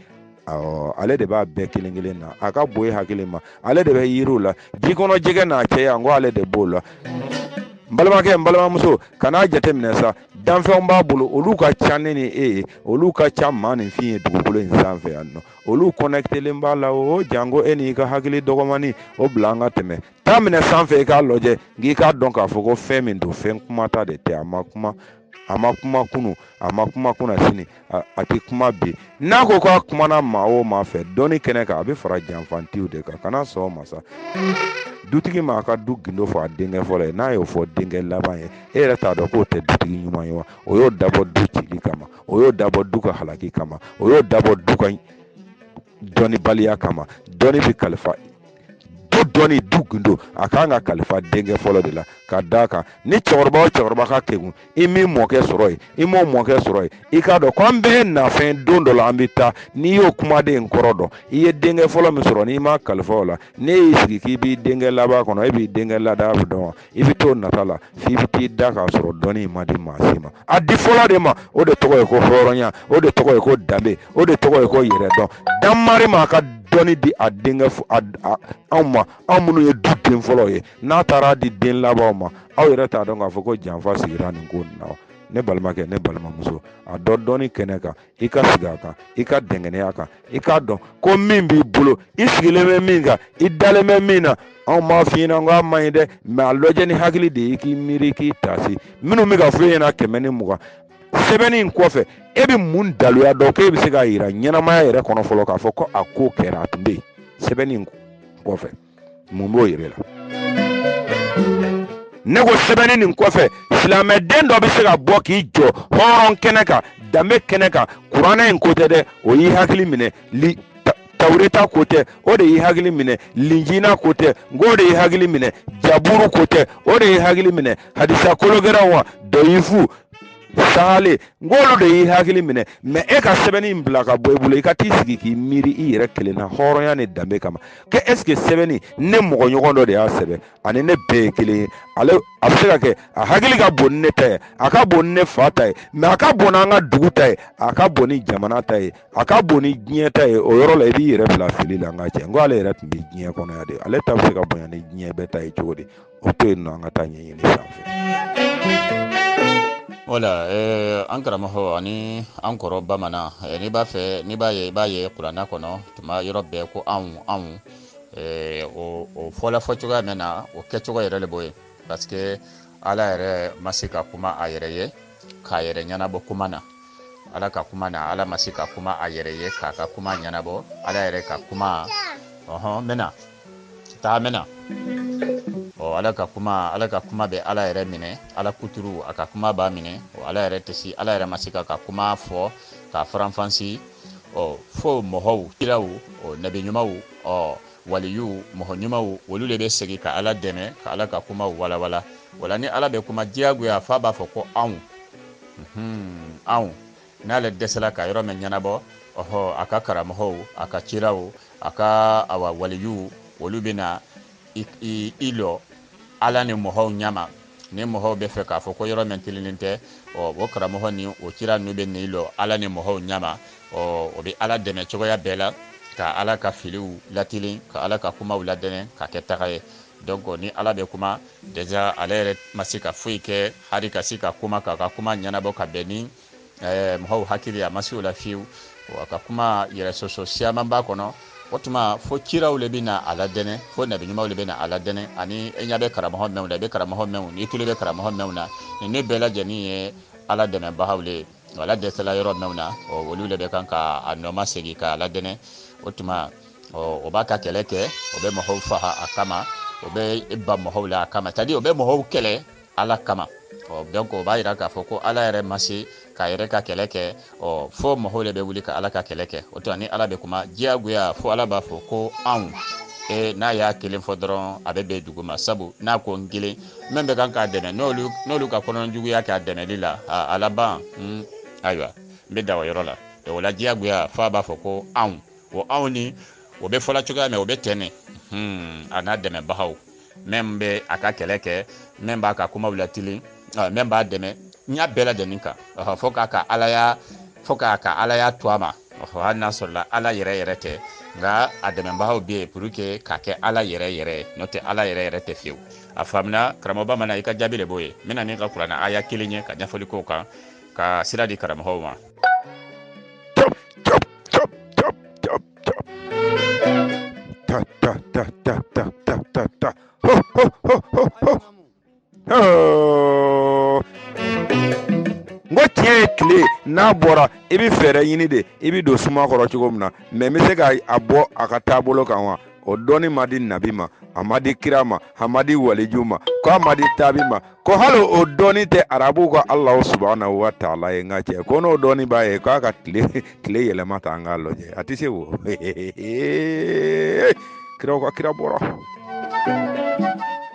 Awɔ, ale de b'a bɛɛ kelen kelen na, a ka bon e hakili ma, ale de bɛ yiriw la, ji kɔnɔ jɛgɛ n'a cɛya, n ko ale de b'o la. N balimakɛ, n balimamuso, kan'a jateminɛ sa, danfɛnw b'a bolo, olu ka ca ne ni e ye, olu ka ca maa ni fin ye dugukolo in sanfɛ yan nɔ, olu connectelen b'a la o, janko e n'i ka hakili dɔgɔmani, o bila an ka tɛmɛ. Taa minɛ sanfɛ i k'a lajɛ, nk'i k'a dɔn k'a fɔ ko fɛn min don, fɛn kumata de tɛ, a ma kuma, a ma kuma kunu, a ma kuma kunna sini, a tɛ kuma bi. N'a ko k'a kumana maa o maa fɛ dɔnni kɛnɛ kan, a bɛ fara janfantiw de kan. Kana sɔn o ma sa. Dutigi ma a ka du gindo fɔ a denkɛ fɔlɔ ye, n'a y'o fɔ denkɛ laban ye, e yɛrɛ t'a dɔn k'o tɛ dutigi ɲuman ye wa? O y'o dabɔ du cili kama, o y'o dabɔ du ka halaki kama, o y'o dabɔ du ka dɔnnibaliya kama. Dɔnni bɛ kalifa du, dɔnni du gindo a kan ka kalifa denkɛ fɔlɔ de la, ka d'a kan ni cɛkɔrɔba o cɛkɔrɔba ka kegun, i m'i mɔkɛ sɔrɔ yen, i m'o mɔkɛ sɔrɔ yen, i k'a dɔn ko an bɛɛ ye nafɛn, don dɔ la an bɛ taa. N'i y'o kumaden kɔrɔ dɔn, i ye denkɛ fɔlɔ min sɔrɔ, n'i m'a kalifa o la, n'e y'i sigi k'i b'i denkɛ laban kɔnɔ, e b'i denkɛ lada dɔn wa? I bɛ t'o nata la f'i bɛ t'i da k'a sɔrɔ dɔnni ma di maa si ma. A di fɔlɔ de ma, o de tɔgɔ ye ko hɔrɔnya, o de tɔgɔ ye ko danbe, o de tɔgɔ ye ko yɛrɛdɔn. Danmari ma ka dɔnni di a denkɛ anw ma, anw minnu ye du den fɔlɔ ye, n'a taara di den labanw ma, aw yɛrɛ t'a dɔn k'a fɔ ko janfa sigira nin ko nin na wa? Ne balimakɛ, ne balimamuso, a dɔn dɔnni kɛnɛ kan, i ka sigi a kan, i ka dɛngɛnɛya kan, i k'a dɔn ko min b'i bolo, i sigilen bɛ min kan, i dalen bɛ min na, anw m'a f'i ɲɛna k'a man ɲi dɛ, mɛ a lajɛ ni hakili de ye, i k'i miiri, k'i taasi. Minnu bɛ ka f'e ɲɛna 120 sɛbɛnni in kɔfɛ, e bɛ mun daluya dɔn k'e bɛ se k'a yira ɲɛnamaya yɛrɛ kɔnɔ fɔlɔ k'a fɔ ko a ko kɛra, a tun bɛ yen sɛbɛnni in kɔfɛ, mun b'o yir'i la? Ne ko sɛbɛnni nin kɔfɛ, silamɛden dɔ bɛ se ka bɔ k'i jɔ hɔrɔn kɛnɛ kan, danbe kɛnɛ kan, kuranɛ in ko tɛ dɛ, o y'i hakili minɛ, li tawureta ko tɛ, o de y'i hakili minɛ, linjina ko tɛ, n k'o de y'i hakili minɛ, jaburu ko tɛ, o de y'i hakili minɛ, hadisa kologɛrɛw wa, dɔyifu, Sahale n k'olu de y'i hakili minɛ mɛ e ka sɛbɛnni in bila ka bɔ i bolo i ka t'i sigi k'i miiri i yɛrɛ kelen na hɔrɔnya ni danbe kama ko est ce que sɛbɛnni ne mɔgɔ ɲɔgɔn dɔ de y'a sɛbɛn ani ne bɛɛ ye kelen ye ale a bɛ se ka kɛ a hakili ka bon ni ne ta ye a ka bon ni ne fa ta ye mɛ a ka bon n'an ka dugu ta ye a ka bon ni jamana ta ye a ka bon ni diɲɛ ta ye o yɔrɔ la i b'i yɛrɛ bila fili la n ka cɛ n ko ale yɛrɛ tun bɛ diɲɛ kɔnɔ yan de ale ta bɛ se ka bonya ni diɲɛ bɛɛ ta ye cogo di o to yen nɔ an ka taa ɲɛɲini sanfɛ. Wala an karamɔgɔ ani an kɔrɔ bamanan n'i b'a fɛ n'i b'a ye i b'a ye kuranna kɔnɔ tuma yɔrɔ bɛɛ ko anw anw o fɔla fɔ cogoya min na o kɛcogo yɛrɛ le b'o ye parce que ala yɛrɛ ma se ka kuma a yɛrɛ ye k'a yɛrɛ ɲɛnabɔ kuma na ala ka kuma na ala ma se ka kuma a yɛrɛ ye k'a ka kuma ɲɛnabɔ ala yɛrɛ ka kuma ɔhɔn n bɛna taa n bɛna ɔ ala ka kuma ala ka kuma bɛ ala yɛrɛ minɛ ala kuturu a ka kuma b'a minɛ ɔ ala yɛrɛ tɛ se ala yɛrɛ ma se k'a ka kuma fɔ k'a faranfansi ɔ fo mɔgɔw kiraw ɔ nabi ɲumanw ɔ waliyuw mɔgɔ ɲumanw olu de bɛ segin ka ala dɛmɛ ka ala ka kumaw walawala wala ni ala bɛ kuma diyagoya f'a b'a fɔ ko anw anw n'ale dɛsɛla ka yɔrɔ min ɲɛnabɔ ɔhɔ a ka karamɔgɔw a ka ciraw a ka awa waliyuw olu bɛ na i lɔ ala ni mɔgɔw ɲama ni mɔgɔw bɛ fɛ k'a fɔ ko yɔrɔ min tilennen tɛ ɔ o karamɔgɔ ni o cira ninnu bɛ n'i lɔ ala ni mɔgɔw ɲama ɔ o bɛ ala dɛmɛ cogoya bɛɛ la ka ala ka filiw latilen ka ala ka kumaw ladɛnɛ ka kɛ taga ye donc ni ala bɛ kuma déjà ale yɛrɛ ma se ka foyi kɛ hali ka se ka kuma k'a ka kuma ɲɛnabɔ ka bɛn ni mɔgɔw hakili a ma se o la fiyewu a ka kuma yɛrɛ sɔsɔ siyaman b'a kɔnɔ o tuma fo ciraw le bɛ na a ladɛnɛ fo nabi ɲumanw le bɛ na a ladɛnɛ ani e ɲɛ bɛ karamɔgɔ mɛnw na i bɛ karamɔgɔ mɛnw n'i tulo bɛ karamɔgɔ mɛnw na ninnu bɛɛ lajɛlen ye ala dɛmɛbagaw le ye ala dɛsɛla yɔrɔ mɛnw na olu le bɛ kan ka a nɔma segin k'a ladɛnɛ o tuma o b'a ka kɛlɛ kɛ o bɛ mɔgɔw faga a kama o bɛ ban mɔgɔw la a kama c'est à dire o bɛ mɔgɔw kɛlɛ ala kama ɔ donc o b'a yira k'a fɔ ko ala yɛrɛ ma se k'a yɛrɛ ka kɛlɛ kɛ ɔ fo mɔgɔw de bɛ wuli ka ala ka kɛlɛ kɛ o tuma ni ala bɛ kuma diyagoya fo ala b'a fɔ ko anw e n'a y'a kelen fɔ dɔrɔn a bɛ bɛn dugu ma sabu n'a ko n kelen min bɛ kan k'a dɛmɛ n'olu ka kɔnɔjuguya kɛ a dɛmɛli la a laban ayiwa n bɛ dan o yɔrɔ la donc o la diyagoya f'a b'a fɔ ko anw o anw ni o bɛ fɔla cogoya min o bɛ tɛnɛ a n'a dɛmɛbagaw min bɛ a ka kɛlɛ kɛ min b'a ka kumaw latilen min b'a dɛmɛ n y'a bɛɛ lajɛlen kan fo k'a ka alaya fo k'a ka alaya to a ma hali n'a sɔrɔla ala yɛrɛ yɛrɛ tɛ nka a dɛmɛbagaw bɛ yen pour que k'a kɛ ala yɛrɛ yɛrɛ n'o tɛ ala yɛrɛ yɛrɛ tɛ fiyewu a faamuna karamɔgɔ bamanan i ka jaabi de b'o ye n bɛna n'i ka kuranɛ aya kelen ye ka ɲɛfɔli k'o kan ka sira di karamɔgɔw ma. Top top top top top ta ta ta ta ta ta ta ta ho ho ho ho ho ho n ko tiɲɛ ye tile n'a bɔra i bɛ fɛɛrɛ ɲini de i bɛ don suma kɔrɔ cogo min na mɛ n bɛ se ka a bɔ a ka taabolo kan wa o dɔnni ma di nabi ma a ma di kira ma a ma di waliju ma ko a ma di taabi ma ko hali o dɔnni tɛ arabuw ka alahu subahanahu wa taala ye n ka cɛ ko n'o dɔnni b'a ye k'a ka tile yɛlɛma ta an k'a lajɛ a tɛ se o kiraw ka kira bɔra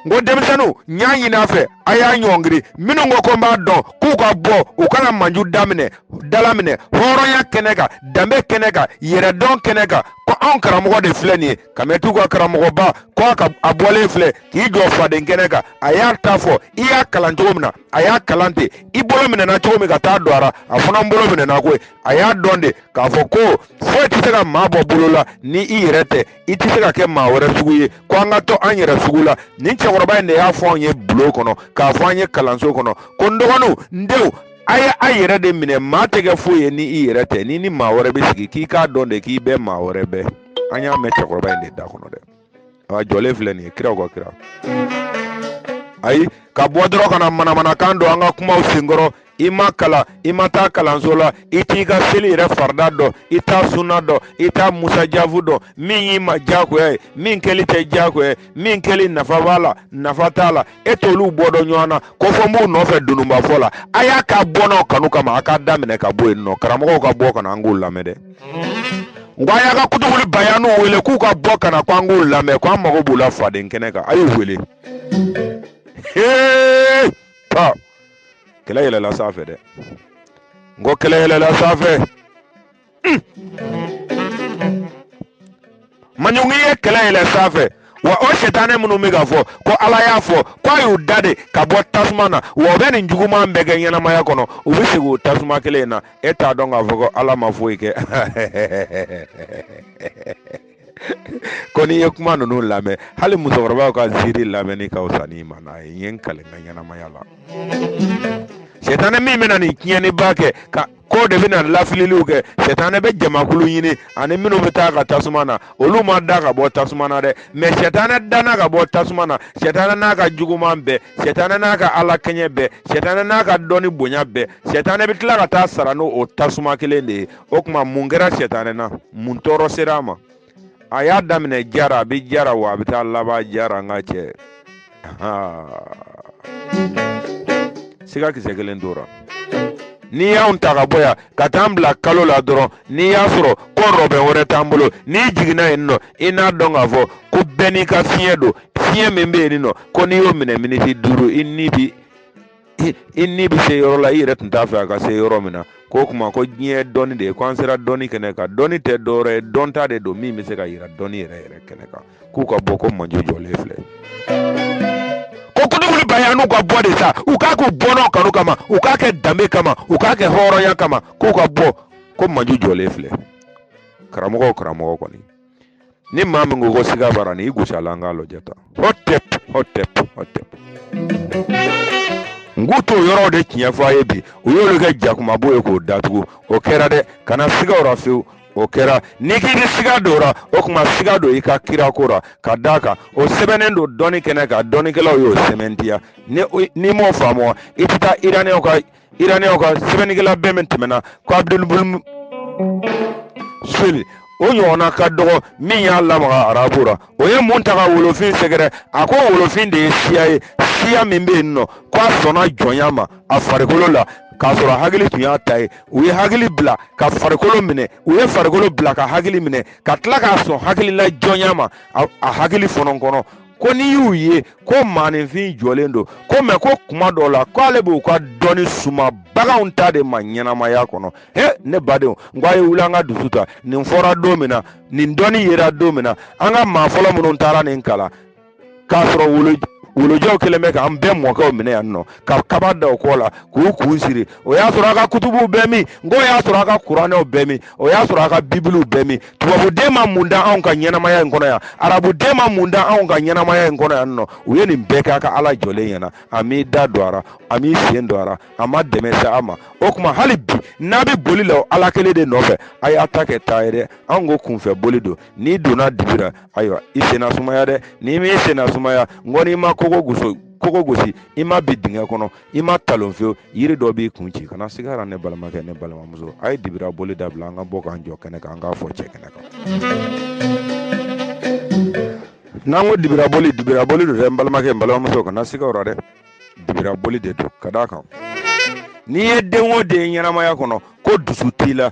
n ko denmisɛnninw n y'a ɲini a fɛ a y'a ɲɔngiri minnu ko ko n b'a dɔn k'u ka bɔ u kana manju daminɛ dalaminɛ hɔrɔnya kɛnɛ kan danbe kɛnɛ kan yɛrɛdɔn kɛnɛ kan ko anw karamɔgɔ de filɛ nin ye kamɛtiw ka karamɔgɔba ko a ka a bɔlen filɛ k'i jɔ faden kɛnɛ kan a y'a ta fɔ i y'a kalan cogo min na a y'a kalan ten i bolo minɛna cogo min ka taa don a ra a fana bolo minɛna koyi a y'a dɔn de k'a fɔ ko foyi tɛ se ka maa bɔ bolo la ni i yɛrɛ tɛ i tɛ se ka kɛ maa wɛrɛ sugu ye ko an ka to an yɛrɛ sugu la nin cɛkɔrɔba in de y'a fɔ anw ye bulon kɔnɔ k'a fɔ an ye kalanso kɔnɔ ko n dɔgɔninw n denw a ye a yɛrɛ de minɛ maa tɛ kɛ foyi ye ni i yɛrɛ tɛ ni ni maa wɛrɛ bɛ sigi k'i k'a dɔn de k'i bɛ maa wɛrɛ bɛɛ an y'a mɛn cɛkɔrɔba in de da kɔnɔ dɛ a jɔlen filɛ nin ye kiraw ka kira ayi ka bɔ dɔrɔn ka na manamanakan don an ka kumaw senkɔrɔ i ma kalan i ma taa kalanso la i t'i ka seli yɛrɛ farida dɔn i t'a sunna dɔn i t'a musajafu dɔn min y'i ma diyagoya ye min kɛli tɛ diyagoya ye min kɛli nafa b'a la nafa t'a la e t'olu bɔ dɔn ɲɔgɔn na ko fɔ n b'u nɔfɛ dununba fɔ la a y'a k'a bɔnnaw kanu kama a k'a daminɛ ka bɔ yen nɔ karamɔgɔw ka bɔ ka na an k'u lamɛn dɛ n ko a y'a ka kutubuli bayanuw wele k'u ka bɔ ka na ko an k'u lamɛn ko an mago b'u la faden kɛnɛ kan a y'u wele hee pa. Kɛlɛ yɛlɛla sanfɛ dɛ. N ko kɛlɛ yɛlɛla sanfɛ. Maɲugu ye kɛlɛ yɛlɛ sanfɛ. Wa o sɛtanɛ minnu bɛ k'a fɔ ko Ala y'a fɔ ko a y'u da de ka bɔ tasuma na, wa u bɛ nin juguman bɛɛ kɛ ɲɛnamaya kɔnɔ, u bɛ segin o tasuma kelen in na. E t'a dɔn k'a fɔ ko Ala ma foyi kɛ. Ko n'i ye kuma ninnu lamɛn, hali musokɔrɔbaw ka ziiri lamɛnni ka fisa n'i ma n'a ye. N ye n kali n ka ɲɛnamaya la. Sɛtanɛ min bɛna nin tiɲɛniba kɛ, ka ko de bɛna lafililiw kɛ, sɛtanɛ bɛ jamakulu ɲini ani minnu bɛ taa ka tasuma na, olu ma da ka bɔ tasuma na dɛ, mɛ sɛtanɛ danna ka bɔ tasuma na. Sɛtanɛ n'a ka juguman bɛɛ, sɛtanɛ n'a ka ala kɛɲɛ bɛɛ, sɛtanɛ n'a ka dɔnni bonya bɛɛ, sɛtanɛ bɛ tila ka taa sara n'o o tasuma kelen de ye. O tuma mun kɛra sɛtanɛ na? Mun tɔɔrɔ sera a ma? A y'a daminɛ jara, a bɛ jara wa a bɛ taa laban jara. N ka cɛ, siga kisɛ kelen tora. N'i y'anw ta ka bɔ yan ka t'an bila kalo la dɔrɔn, n'i y'a sɔrɔ ko rɔbɛn wɛrɛ t'an bolo, n'i jiginna yen nɔ, i n'a dɔn k'a fɔ ko bɛɛ n'i ka fiɲɛ don. Fiɲɛ min bɛ yen nɔ, ko n'i y'o minɛ miniti 5, i ni bɛ se yɔrɔ la i yɛrɛ tun t'a fɛ a ka se yɔrɔ min na. K'o tuma ko diɲɛ ye dɔnni de ye, ko an sera dɔnni kɛnɛ kan. Dɔnni tɛ dɔwɛrɛ ye, dɔnta de don min bɛ se ka yira dɔnni yɛrɛ yɛrɛ kɛnɛ kan. K'u ka bɔ ko manjo jɔlen filɛ. Ko kutubulu bayanu ka bɔ de sa, u k'a k'u bɔnnaw kanu kama, u k'a kɛ danbe kama, u k'a kɛ hɔrɔnya kama, k'u ka bɔ ko manjo jɔlen filɛ. Karamɔgɔ o karamɔgɔ kɔni, ni maa min ko ko siga b'a ra, ni i gosi a la, an k'a lajɛ tan. Hotep, hotep, hotep. N k'u t'o yɔrɔw de tiɲɛ fɔ a ye bi. U y'olu kɛ jakumabo ye k'o datugu. O kɛra dɛ, kana siga o ra fewu. O kɛra. N'i k'i bɛ siga don o ra, o tuma siga don i ka kirako ra, ka d'a kan o sɛbɛnnen don dɔnni kɛnɛ kan, dɔnnikɛlaw y'o sɛmɛntiya. N'i m'o faamu, i tɛ taa Iraniyɛnw ka sɛbɛnnikɛla bɛɛ min tɛmɛna ko Abdul Seli, o ɲɔgɔnna ka dɔgɔ min y'a lamaga arabu ra. O ye mun ta ka wolofin sɛgɛrɛ? A ko wolofin de ye siya ye, siya min bɛ yen nɔ ko a sɔnna jɔnya ma a farikolo la, k'a sɔrɔ hakili tun y'a ta ye. U ye hakili bila ka farikolo minɛ, u ye farikolo bila ka hakili minɛ, ka tila k'a sɔn hakilila jɔnya ma a hakili fɔnɔ kɔnɔ. Ko n'i y'u ye ko maaninfin jɔlen don, ko mɛ ko kuma dɔw la k'ale b'u ka dɔnni suma baganw ta de ma ɲɛnamaya kɔnɔ. He, ne badenw, n ko a ye wuli an ka dusu ta. Nin fɔra don min na, nin dɔnni yera don min na, an ka maa fɔlɔ minnu taara nin kalan, k'a sɔrɔ wolojɛw kɛlen bɛ k'an bɛɛ mɔkɛw minɛ yan nɔ, ka kaba da u kɔ la k'u kun siri. O y'a sɔrɔ a ka kutubuw bɛɛ min, n ko o y'a sɔrɔ a ka kuranɛw bɛɛ min, o y'a sɔrɔ a ka bibiliw bɛɛ min. Tubabuden ma mun da anw ka ɲɛnamaya in kɔnɔ yan, arabuden ma mun da anw ka ɲɛnamaya in kɔnɔ yan nɔ. U ye nin bɛɛ kɛ a ka Ala jɔlen ɲɛna. A m'i da don a ra, a m'i sen don a ra, a ma dɛmɛ se a ma. O tuma hali bi n'a bɛ boli la Ala kelen de nɔfɛ, a y'a ta kɛ taa ye dɛ. Anw ko kunfɛ boli don. N'i donna dibi la, ayiwa, i senna sumaya dɛ. N'i m'i senna sumaya, n ko n'i ma kogo gosi, i ma bin dingɛ kɔnɔ, i ma talon fewu, yiri dɔ b'i kun ci. Kana siga ra ne balimakɛ, ne balimamuso, a ye dibira boli dabila, an ka bɔ k'an jɔ kɛnɛ kan, an k'a fɔ cɛ kɛnɛ kan. N'an ko dibira boli, dibira boli don dɛ, n balimakɛ, n balimamuso, kana siga o ra dɛ. Dibira boli de don, ka d'a kan n'i ye den o den ye ɲɛnamaya kɔnɔ ko dusu t'i la,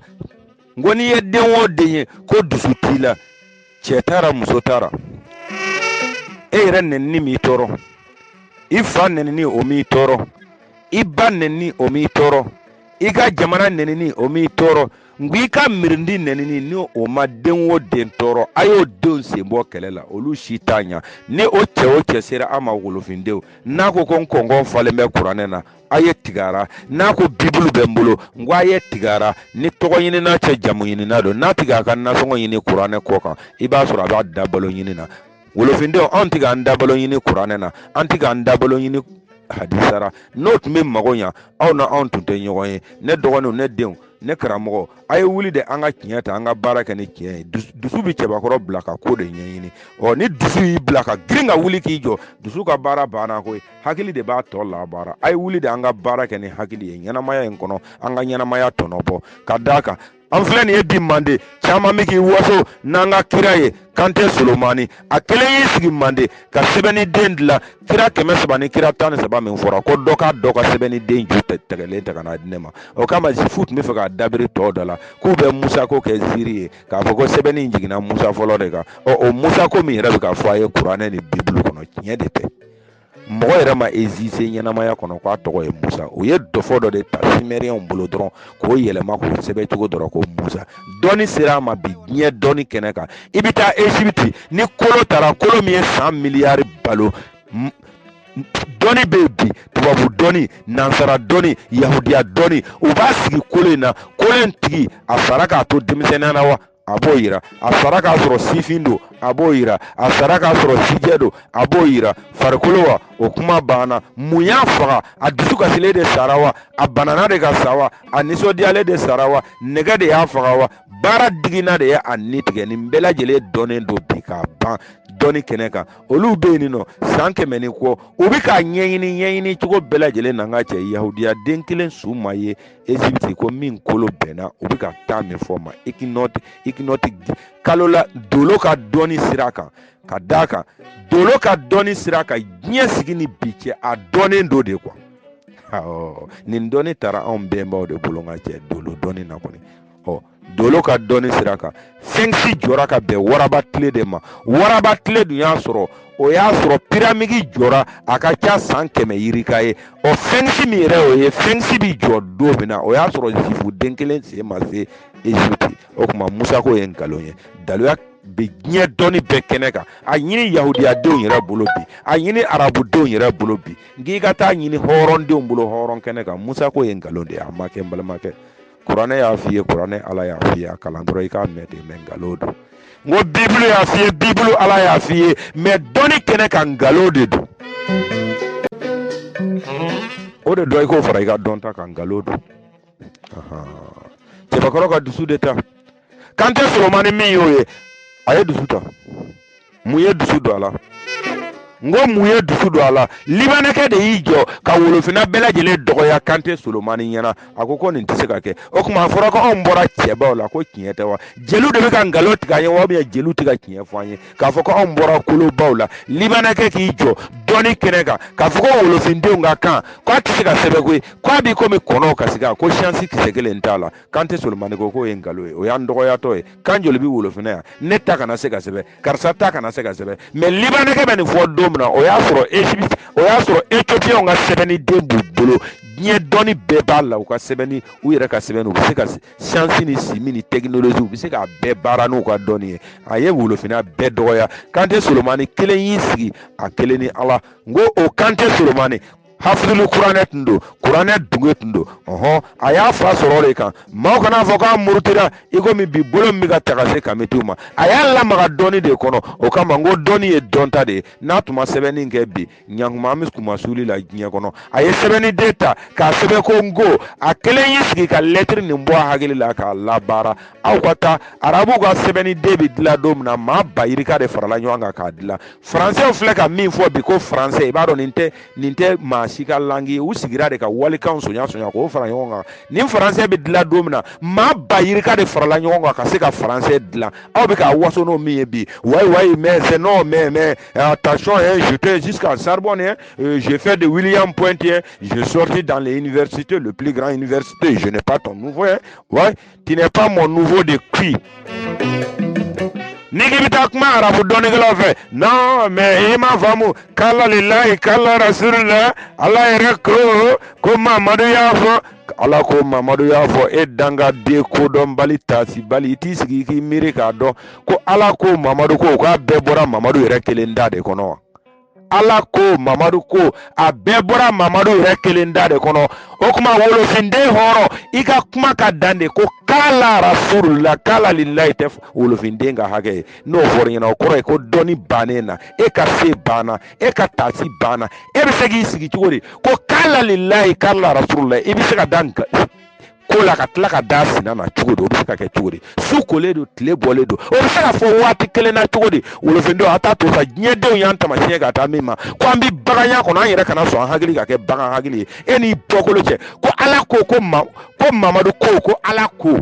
n ko n'i ye den o den ye ko dusu t'i la, cɛ taara muso taara, e yɛrɛ nɛnini m'i tɔɔrɔ, i fa nɛnini o m'i tɔɔrɔ, i ba nɛnini o m'i tɔɔrɔ, i ka jamana nɛnini o m'i tɔɔrɔ, nka i ka mirindi nɛnini ni o ma den o den tɔɔrɔ, a y'o denw sen bɔ kɛlɛ la, olu si t'a ɲa. Ni o cɛ o cɛ sera an ma wolofindenw, n'a ko ko n kɔnkɔn falen bɛ kuranɛ na, a ye tigara. N'a ko bibulu bɛ n bolo, n ko a ye tigara. Ni tɔgɔ ɲinina cɛ jamu ɲinina don, n'a tigi a ka nasɔngɔ ɲini kuranɛ kɔ kan, i b'a sɔrɔ a b'a dabalo ɲini na. Wolofindenw, anw tɛ k'an dabalo ɲini kuranɛ na, an tɛ k'an dabalo ɲini hadisa ra. N'o tun bɛ mago ɲa, aw na anw tun tɛ ɲɔgɔn ye. Ne dɔgɔninw, ne denw, ne karamɔgɔ, a ye wuli de an ka tiɲɛ ta, an ka baara kɛ ni tiɲɛ ye. Dusu bɛ cɛbakɔrɔ bila ka ko de ɲɛɲini. Ɔ ni dusu y'i bila ka girin ka wuli k'i jɔ, dusu ka baara banna koyi, hakili de b'a tɔ labaara. A ye wuli de an ka baara kɛ ni hakili ye ɲɛnamaya in kɔnɔ, an ka ɲɛnamaya tɔnɔ bɔ, ka d'a kan an filɛ nin ye bi mande caman bɛ k'i waso n'an ka kira ye Kante Solomani. A kelen y'i sigi mande ka sɛbɛnniden dilan, kira 300 ni kira 13 min fɔra ko dɔ ka dɔ ka sɛbɛnniden ju tɛgɛlen ta ka n'a di ne ma. O kama zifu tun bɛ fɛ k'a dabiri tɔw da la k'u bɛ Musa ko kɛ ziiri ye, k'a fɔ ko sɛbɛnni in jiginna Musa fɔlɔ de kan. Ɔ o Musa ko min yɛrɛ bɛ ka fɔ a ye kuranɛ ni bibulu kɔnɔ, tiɲɛ de tɛ. Mɔgɔ yɛrɛ ma exister ɲɛnamaya kɔnɔ k'a tɔgɔ ye Musa. U ye dɔfɔ dɔ de ta sumérien bolo dɔrɔn k'o yɛlɛma k'o sɛbɛn cogo dɔrɔn ko Musa. Dɔnni sera a ma bi diɲɛ dɔnni kɛnɛ kan. I bɛ taa Egypte ni kolo taara, kolo min ye san miliyari balo, dɔnni bɛ yen bi, tubabu dɔnni, nansara dɔnni, yahudiya dɔnni, u b'a sigi kolo in na. Kolo in tigi a sara k'a to denmisɛnninya na wa? A b'o yira. A sara k'a sɔrɔ sifin don, a b'o yira. A sara k'a sɔrɔ sijɛ don, a b'o yira. Farikolo wa, o kuma banna. Mun y'a faga? A dusu kasilen de sara wa? A banana de ka sa wa? A nisɔndiyalen de sara wa? Nɛgɛ de y'a faga wa? Baara diginna de ye a ni tigɛ. Nin bɛɛ lajɛlen dɔnnen don bi k'a ban dɔnni kɛnɛ kan. Olu bɛ yen nɔ san 100 ni kɔ, u bɛ k'a ɲɛɲini cogo bɛɛ lajɛlen na. N ka cɛ, yahudiya den kelen su ma ye Egypte ko min kolo bɛnna u bɛ ka taa min fɔ ma ikinɔti kalo la dolo ka dɔnni sira kan, ka d'a kan dolo ka dɔnni sira kan diɲɛ sigi ni bi cɛ a dɔnnen don de quoi. Awɔ, nin dɔnni taara anw bɛnbaw de bolo n ka cɛ, dolo dɔnni na kɔni. Ɔ, dolo ka dɔnni sira kan, Sphinx jɔra ka bɛn waraba tile de ma. Waraba tile dun y'a sɔrɔ, o y'a sɔrɔ piramidi jɔra a ka ca san 100 yirika ye. Ɔ, Sphinx min yɛrɛ o ye, Sphinx bi jɔ don min na, o y'a sɔrɔ zifu den kelen sen ma se Egypte. O tuma Musa ko ye nkalon ye. Daluya bɛ diɲɛ dɔnni bɛɛ kɛnɛ kan. A ɲini yahudiyadenw yɛrɛ bolo bi, a ɲini arabudenw yɛrɛ bolo bi, nk'i ka taa ɲini hɔrɔndenw bolo hɔrɔn kɛnɛ kan, Musa ko ye nkalon de ye. A ma kɛ n balimakɛ. Kuranɛ y'a f'i ye, kuranɛ Ala y'a f'i ye, a kalan dɔrɔn i k'a mɛn ten, mɛ nkalon don. N ko Bibulu y'a f'i ye, Bibulu Ala y'a f'i ye, mɛ dɔnni kɛnɛ kan nkalon de don. O de dɔn i k'o fara i ka dɔnta kan, nkalon don. Cɛbakɔrɔ ka dusu de ta. Kante Solomani min y'o ye, a ye dusu ta. Mun ye dusu don a la? N ko mun ye dusu don a la? Libanɛkɛ de y'i jɔ ka wolofinna bɛɛ lajɛlen dɔgɔya Kante Solomani ɲɛna. A ko ko nin tɛ se ka kɛ. O tuma a fɔra ko anw bɔra cɛbaw la, ko tiɲɛ tɛ wa? Jeliw de bɛ ka nkalon tigɛ an ye wa, ou bien jeliw tɛ ka tiɲɛ fɔ an ye k'a fɔ ko anw bɔra kolobaw la? Libanɛkɛ k'i jɔ dɔnni kɛnɛ kan k'a fɔ ko wolofindenw ka kan k'a tɛ se ka sɛbɛn koyi, k'a b'i komi kɔnɔw ka sigi, ko siyansi kisɛ kelen t'a la. Kante Solomani ko k'o ye nkalon ye, o y'an dɔgɔyatɔ ye. Kan joli bɛ wolofinna yan? Ne ta kana se ka sɛbɛn, karisa ta kana se ka sɛbɛn. Mɛ libanɛkɛ bɛ nin fɔ don min na, o y'a sɔrɔ Egypte, o y'a sɔrɔ Éthiopiens ka sɛbɛnni den b'u bolo. Diɲɛ dɔnni bɛɛ b'a la, u ka sɛbɛnni, u yɛrɛ ka sɛbɛnni, u bɛ se ka siyansi ni simi ni technologie, u bɛ se k'a bɛɛ baara n'u ka dɔnni ye. A ye wolofinna bɛɛ dɔgɔya. Kante Solomani kelen y'i sigi a kelen ni Ala. N ko o Kante Solomani hafidulu kuranɛ tun don, kuranɛ dunge tun don. Ɔhɔn, a y'a fa sɔrɔ o de kan. Maaw kana fɔ k'a murutira i komi bi bolo min bɛ ka ta ka se kamitiw ma. A y'a lamaga dɔnni de kɔnɔ. O kama n ko dɔnni ye dɔnta de ye. N'a tun ma sɛbɛnni kɛ bi, ɲankuma an bɛ kumasuli la diɲɛ kɔnɔ. A ye sɛbɛnniden ta k'a sɛbɛn ko n ko, a kelen y'i sigi ka lɛtiri nin bɔ a hakili la k'a labaara. Aw ka taa arabuw ka sɛbɛnniden bɛ dilan don min na, maa ba yirika de farala ɲɔgɔn kan k'a dilan. Faransɛw filɛ ka min fɔ bi ko faransɛ, i b'a dɔn nin tɛ maa si ka langue ye. U sigira de ka walikanw sonya sonya k'o fara ɲɔgɔn kan. Nin faransɛ bɛ dilan don min na, maa ba yirika de farala ɲɔgɔn kan ka se ka faransɛ dilan. Aw bɛ k'a waso n'o min ye bi, wayi wayi, mais c'est non, mais attention, hein, j'étais jusqu'à Sorbonne, hein, j'ai fait de William Pointier, j'ai sorti dans les universités, le plus grand université, je n'ai pas ton nouveau, hein, ouais, tu n'es pas mon nouveau de cuit. Ni k'i bɛ taa kuma arabu dɔnnikɛlaw fɛ, non mais i m'a faamu, k'ala lilayi k'ala rasulila, Ala yɛrɛ ko ko Mamadu y'a fɔ, Ala ko Mamadu y'a fɔ, e dangaden kodɔnbali taasibali, i t'i sigi i k'i miiri k'a dɔn ko Ala ko Mamadu ko k'a bɛɛ bɔra Mamadu yɛrɛ kelen da de kɔnɔ wa? Ala ko Mamadu ko a bɛɛ bɔra Mamadu yɛrɛ kelen da de kɔnɔ. O tuma wolofinden hɔrɔn, i ka kuma ka dan de ko k'ala rasulila k'ala lilayi tɛ wolofinden ka hakɛ ye. N'o fɔra ɲɛna, o kɔrɔ ye ko dɔnni bannen na, e ka se banna, e ka taasi banna. E bɛ se k'i sigi cogo di ko k'ala lilayi k'ala rasulila? I bɛ se ka da ko la ka tila ka da sina na cogo di? O bɛ se ka kɛ cogo di? Su kolen don, tile bɔlen don, o bɛ se ka fɔ waati kelen na cogo di? Wolofindenw, a t'a to sa, diɲɛdenw y'an taamasiyɛn ka taa min ma ko an bɛ baganya kɔnɔ, an yɛrɛ kana sɔn an hakili ka kɛ bagan hakili ye. E n'i bɔkolo cɛ ko Ala ko ko Mamadu ko ko Ala ko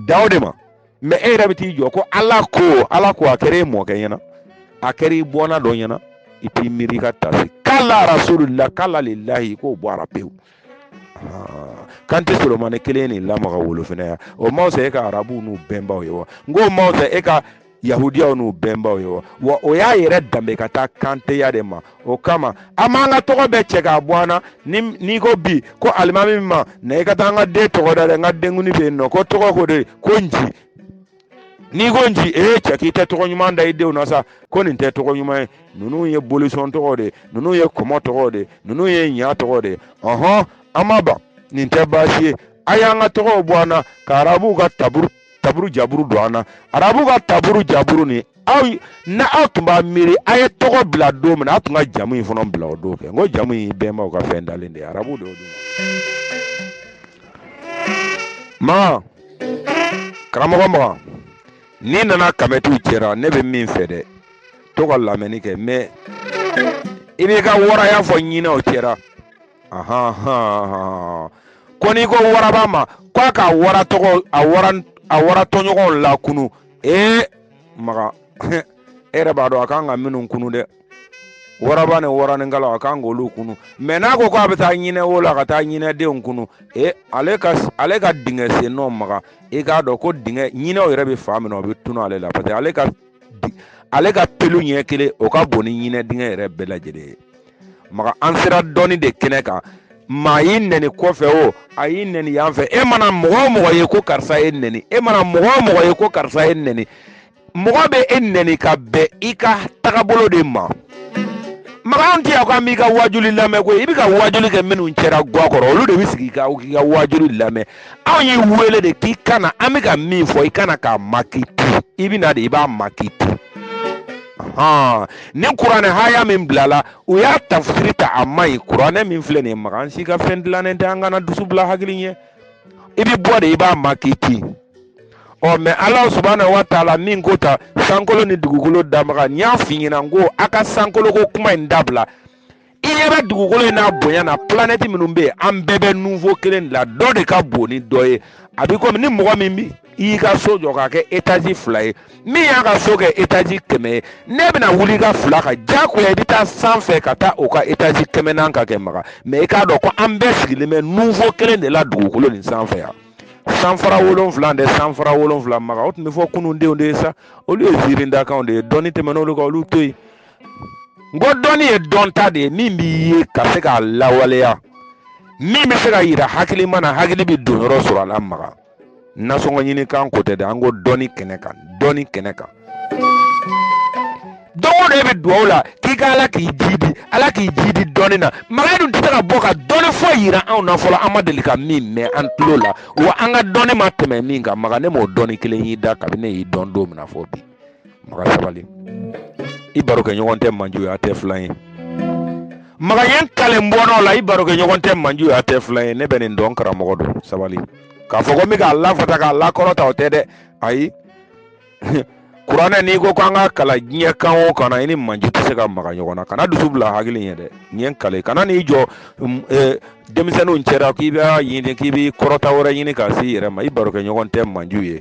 da o de ma. Mɛ e yɛrɛ bɛ t'i jɔ ko Ala ko, Ala ko, a kɛra e mɔkɛ ɲɛna, a kɛra i bɔnna dɔ ɲɛna, i t'i miiri i ka taasi k'ala rasulila k'ala lilahi k'o bɔ a la pewu. Kante Solomani kelen nin lamaga wolofinna ya, o ma fisa e ka arabuw n'u bɛnbaw ye wa? N k'o ma fisa e ka Yahudiyaw n'u bɛnbaw ye wa? Wa o y'a yɛrɛ danbe ka taa kanteya de ma. O kama an b'an ka tɔgɔ bɛɛ cɛ k'a bɔ an na. N'i ko bi ko alimami ma na i ka taa an ka den tɔgɔ da dɛ, n ka denkundi bɛ yen nɔ, ko tɔgɔ ko de ko Nji. N'i ko Nji, ee cɛ k'i tɛ tɔgɔ ɲuman da i denw na sa, ko nin tɛ tɔgɔ ɲuman ye. Ninnu ye bolisɔn tɔgɔ de ye, ninnu ye kɔmɔ tɔgɔ de ye, ninnu ye ɲa tɔgɔ de ye. Ɔhɔn, an ma ban, nin tɛ baasi ye. A y'an ka tɔgɔw bɔ an na ka arabuw ka taburu jaburu don an na. Arabuw ka taburu jaburu nin, aw na aw tun b'a miiri a ye tɔgɔ bila don min na, aw tun ka jamu in fana bila o don kɛ. N ko jamu in bɛnbaw ka fɛn dalen de ye, arabuw de y'o d'u ma. Karamɔgɔ Makan, n'i nana kamɛtiw cɛra, ne bɛ min fɛ dɛ, to ka lamɛnni kɛ, mɛ i b'i ka waraya fɔ ɲinɛw cɛra. Ahan, ko n'i ko waraba ma k'a ka wara tɔgɔ, a wara tɔɲɔgɔnw lakunu, ee Makan, e yɛrɛ b'a dɔn a kan ka minnu kunu dɛ, waraba ni waraninkalaw a kan k'olu kunu. Mɛ n'a ko k'a bɛ taa ɲinɛ wo la ka taa ɲinɛdenw kunu, ee ale ka dingɛ sen nɔ Makan, i k'a dɔn ko dingɛ ɲinɛw yɛrɛ bɛ fan min na o bɛ tunu ale la, parce que ale ka pelu ɲɛ kelen o ka bon ni ɲinɛ dingɛ yɛrɛ bɛɛ lajɛlen ye. Makan, an sera dɔnni de kɛnɛ kan. Maa y'i nɛni kɔfɛ o, a y'i nɛni yan fɛ, e mana mɔgɔ o mɔgɔ ye ko karisa ye nɛni, e mana mɔgɔ o mɔgɔ ye ko karisa ye nɛni, mɔgɔ bɛ e nɛni ka bɛn i ka tagabolo de ma. Makan, anw tɛ yan ko an b'i ka wajuli lamɛn koyi, i bɛ ka wajuli kɛ minnu cɛra gwa kɔrɔ, olu de bɛ sigi k'i ka wajuli lamɛn. Anw y'i wele de k'i ka na, an bɛ ka min fɔ i ka na k'a makiti, i bɛ na de i b'a makiti. Ni kuranɛ haya min bilala, u y'a tafsiri ta, a ma ɲi. Kuranɛ min filɛ nin ye Makan, an si ka fɛn dilannen tɛ, an kana dusu bila hakili ɲɛ. I bɛ bɔ de i b'a makiti. Ɔ mɛ Ala subahana wa taala min ko ta sankolo ni dugukolo danbaga, n y'a f'i ɲɛna n ko a ka sankolo ko kuma in dabila. I ɲɛ bɛ dugukolo in n'a bonya na, planète minnu bɛ yen, an bɛɛ bɛ niveau kelen de la, dɔ de ka bon ni dɔ ye. A b'i komi ni mɔgɔ min bi i y'i ka so jɔ k'a kɛ étage 2 ye, min y'a ka so kɛ étage 100 ye, ne bɛna wuli i ka 2 kan, diyagoya i bɛ taa sanfɛ ka taa o ka étage 100nan kan kɛ Makan. Mɛ i k'a dɔn ko an bɛɛ sigilen bɛ niveau kelen de la dugukolo nin sanfɛ yan. Sanfara 7 dɛ, sanfara 7 Makan, o tun bɛ fɔ kunundenw de ye sa, olu ye ziirindakanw de ye, dɔnni tɛmɛn'olu kan, olu to yen. N ko dɔnni ye dɔnta de ye min b'i ye ka se k'a lawaleya, min bɛ se ka yira hakilima na, hakili bɛ don yɔrɔ sɔrɔ a la Makan. Nasɔngɔ ɲini kan ko tɛ dɛ, an ko dɔnni kɛnɛ kan, dɔnni kɛnɛ kan. Don o don e bɛ dugawu la k'i ka Ala k'i jidi, Ala k'i jidi dɔnni na. Makan, e dun tɛ se ka bɔ ka dɔnni fɔ yira anw na fɔlɔ, an ma deli ka min mɛn an tulo la, wa an ka dɔnni ma tɛmɛ min kan. Makan, ne m'o dɔnni kelen y'i da kabini ne y'i dɔn don min na fɔ bi. Makan, sabali, i barokɛɲɔgɔn tɛ manju ye, a tɛ filan ye. Makan, ye n kalen bɔnnaw la, i barokɛɲɔgɔn tɛ manju ye, a tɛ filan ye. Ne bɛ nin dɔn, karamɔgɔ don, sabali. K'a fɔ ko n bɛ k'a lafasa k'a lakɔrɔta, o tɛ dɛ, ayi. Kuranɛ n'i ko k'an ka kalan diɲɛ kan o kan na, i ni manju tɛ se ka maga ɲɔgɔn na. Kana dusu bila hakili ɲɛ dɛ, nin ye n kale. Kana n'i jɔ denmisɛnninw cɛra k'i b'a ɲini, k'i b'i kɔrɔta wɛrɛ ɲini k'a s'i yɛrɛ ma, i barokɛɲɔgɔn tɛ manju ye.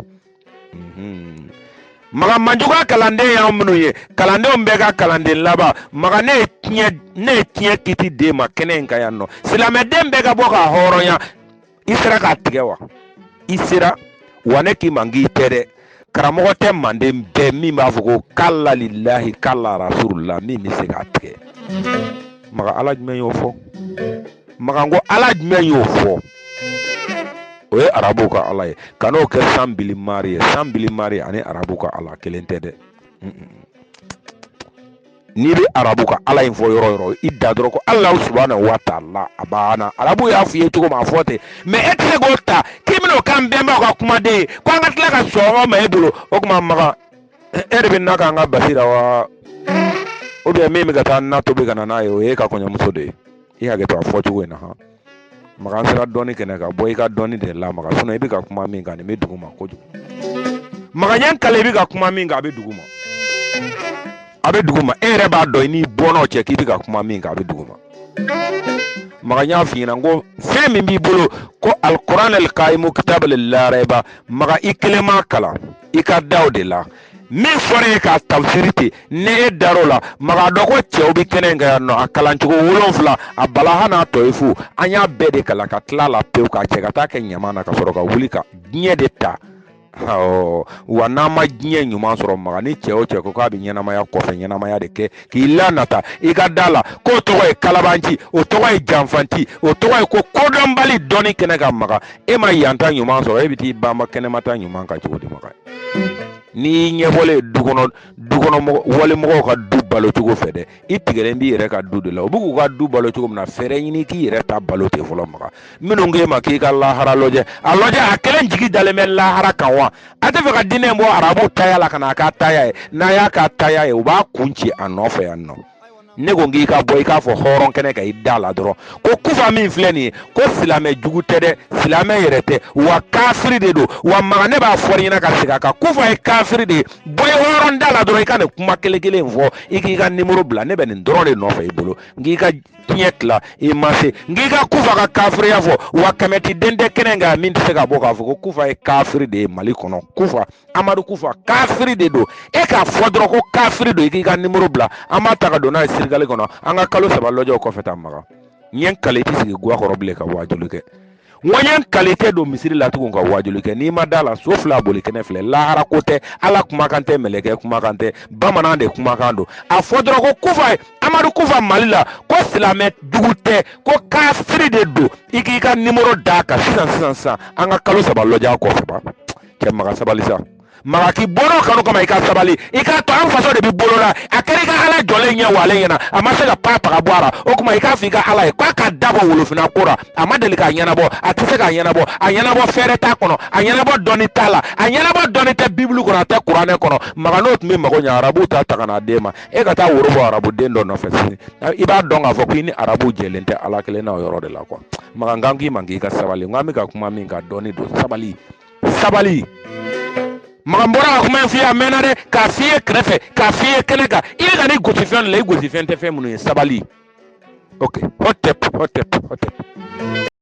Makan, manju ka kalanden y'anw minnu ye, kalandenw bɛɛ ka kalanden laban. Makan, ne ye tiɲɛ kiti d'e ma kɛnɛ in kan yan nɔ. Silamɛden bɛɛ ka bɔ k'a hɔrɔnya. I sera k'a tigɛ wa? I sera wa? Ne k'i ma k'i tɛ dɛ. Karamɔgɔ tɛ manden bɛɛ min b'a fɔ ko kala lilahi kala rasulula min bɛ se k'a tigɛ. Makan, Ala jumɛn y'o fɔ? Makan ko Ala jumɛn y'o fɔ? O ye arabuw ka Ala ye. Ka n'o kɛ san bilimari ye. San bilimari ani arabuw ka Ala kelen tɛ dɛ. N'i bɛ arabu ka Ala in fɔ yɔrɔ o yɔrɔ, i da dɔrɔn ko Alahu subahana wa taala, a banna. Arabu y'a f'i ye cogo min, a fɔ ten. Mɛ e tɛ se k'o ta k'i bɛn'o k'an bɛnbaw ka kumaden ye, ko an ka tila ka sɔn o ma e bolo. O tuma Makan, e de bɛ na k'an ka basi la wa? Ou bien min bɛ ka taa na tobi ka na n'a ye, o ye e ka kɔɲɔmuso de ye. I hakɛ to a fɔcogo in na han. Makan, an sera dɔnni kɛnɛ kan, bɔ i ka dɔnni de la Makan, sinon i bɛ ka kuma min kan nin bɛ dugu ma kojugu. Makan, ɲɛ kale, i bɛ ka kuma min kan a bɛ dugu ma, a bɛ dugu ma. E yɛrɛ b'a dɔn i n'i bɔnnaw cɛ k'i bɛ ka kuma min kan a bɛ dugu ma. Makan, y'a f'i ɲɛna ko fɛn min b'i bolo ko alikuran alikayimu kitabu lareba, Makan, i kelen m'a kalan, i ka da o de la. Min fɔra e k'a tafsiri ten, ni e dar'o la, Makan, dɔn ko cɛw bɛ kɛnɛ in kan yan nɔ, a kalancogo 7, a balaha n'a tɔ ye fu, an y'a bɛɛ de kalan ka tila la pewu k'a cɛ ka taa kɛ ɲama na ka sɔrɔ ka wuli ka diɲɛ de ta. Awɔ, wa n'an ma diɲɛ ɲuman sɔrɔ Maga, ni cɛ o cɛ ko k'a bɛ ɲɛnamaya kɔfɛ ɲɛnamaya de kɛ k'i lanata, i ka da la k'o tɔgɔ ye kalabanci, o tɔgɔ ye janfanci, o tɔgɔ ye ko kodɔnbali dɔnni kɛnɛ kan. Maga, e ma yanta ɲuman sɔrɔ, e bɛ t'i banba kɛnɛmata ɲuman kan cogo di? Maga, n'i ɲɛbɔlen du kɔnɔ, du kɔnɔ mɔgɔ walimɔgɔw ka du balo cogo fɛ dɛ, i tigɛlen b'i yɛrɛ ka du de la. U bɛ k'u ka du balo cogo min na, fɛɛrɛ ɲini k'i yɛrɛ ta balo ten fɔlɔ. Maga, minnu k'e ma k'i ka lahara lajɛ, a lajɛ, a kelen jigi dalen bɛ lahara kan wa? A tɛ fɛ ka diinɛ bɔ arabu taya la ka n'a k'a taya ye. N'a y'a k'a taya ye, u b'a kun ci a nɔfɛ yan nɔ. Ne ko k'i ka bɔ i k'a fɔ hɔrɔn kɛnɛ kan i da la dɔrɔn ko Kufa min filɛ nin ye, ko silamɛ jugu tɛ dɛ, silamɛ yɛrɛ tɛ, wa kafiri de don. Wa Maga, ne b'a fɔ i ɲɛna ka segin a kan, Kufa ye kafiri de ye. Bɔ i hɔrɔn da la dɔrɔn, i ka nin kuma kelen kelen fɔ, i k'i ka nimoro bila. Ne bɛ nin dɔrɔn de nɔfɛ i bolo, n k'i ka diɲɛ tila i ma se, n k'i ka Kufa ka kafiriya fɔ. Wa kɛmɛ ti den tɛ kɛnɛ kan min tɛ se ka bɔ k'a fɔ ko Kufa ye kafiri de ye Mali kɔnɔ. Kufa, Amadu Kufa kafiri de don. E k'a fɔ dɔrɔn ko kafiri don, i k'i ka nimoro bila, an b'a ta ka don n'a ye sirikali kɔnɔ. An ka kalo 3 lajɛw kɔfɛ ta. Maga, n ye n kale, i tɛ sigi guwa kɔrɔ bilen ka waajuli kɛ. N ko n ye n kale, i tɛ don misiri la tugun ka waajuli kɛ. N'i ma da la, so fila boli kɛnɛ filɛ. Lahara ko tɛ, Ala kumakan tɛ, mɛlɛkɛ kumakan tɛ, bamanan de kumakan don. A fɔ dɔrɔn ko Kufa ye Amadu Kufa Mali la, ko silamɛ jugu tɛ, ko kafiri de don. I k'i ka nimoro d'a kan sisan sisan sisan, an ka kalo 3 lajɛ kɔfɛ ba. Cɛ Maga, sabali sa. Maga, k'i bɔra kanu kama, i ka sabali, i k'a to an faso de bɛ bolo la. A kɛra i ka Ala jɔlen ɲɛ walen ɲɛna, a ma se ka pa paga bɔ a la. O tuma i k'a fɔ i ka Ala ye k'a ka da bɔ wolofinna ko la. A ma deli k'a ɲɛnabɔ, a tɛ se k'a ɲɛnabɔ, a ɲɛnabɔ fɛɛrɛ t'a kɔnɔ, a ɲɛnabɔ dɔnni t'a la, a ɲɛnabɔ dɔnni tɛ Bibulu kɔnɔ, a tɛ Kuranɛ kɔnɔ. Maga, n'o tun bɛ mago ɲɛ, arabuw ta ta ka n'a d'e ma, e ka taa woro bɔ arabuden dɔ nɔfɛ sini, i b'a dɔn k'a fɔ k'i ni arabu jɛlen tɛ Ala kelen na o yɔrɔ de la quoi. Maga, n kan k'i ma k'i ka sabali. N k'an bɛ ka kuma min kan, dɔnni don. Sabali, sabali. Maga, n bɔra ka kuma in f'i ye a mɛnna dɛ, k'a f'i ye kɛrɛfɛ, k'a f'i ye kɛnɛ kan. I bɛ ka n'i gosi fɛn dɔ la, i gosi fɛn tɛ fɛn minnu ye. Sabali. Ok, hotep, hotep, hotep.